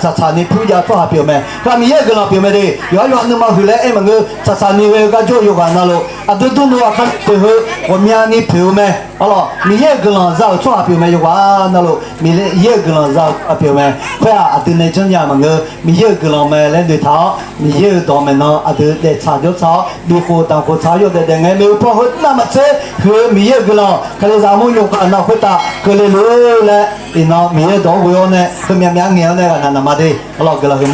tsaqtsaq ni pyur jav-eu tsawrhaq pyeuf mae. Ghaq Miqyaer-euq guiqlanq pyeuf mae de. Yawqha yawqha nuima huiq laer aer maqngeur, tsaqtsaq ni ghae-eu gar jawr-eu yawqghaq navluf, aqdui dmr-eu aqkar poeq heu ghawqmyani poeq-eu mae. Arlawq, Miqyaer-euq guiqlanq za-euq tsawrhaq pyeuf mae yawqghaq navluf, Miqyaer-euq guiqlanq za-eu tsawrhaq pyeuf mae. Khoer-aq aqdui nae janrnya maqngeur, Miqyaer-euq guiqlanq mae laer noeqtaq-awr, Miqyaer-euq dawq maeqnan aqdui daeftsaq jawrtsaq-awr, bikhof danqkhof tsaq-awr yawdaef daef ngae maeq-eu paw heu navmaqtser huiq-eu Miqyaer-euq guiqlanq, kalizaq armur yawqghaq navluf khoertav keuvle luf-ur laer, iqnan Miqyaer dawq-anr ghoe-awr nae heumyav myav ngaeq-awr nae ghaq naq naq ma de. Arlawq, guiqlanq huiqma.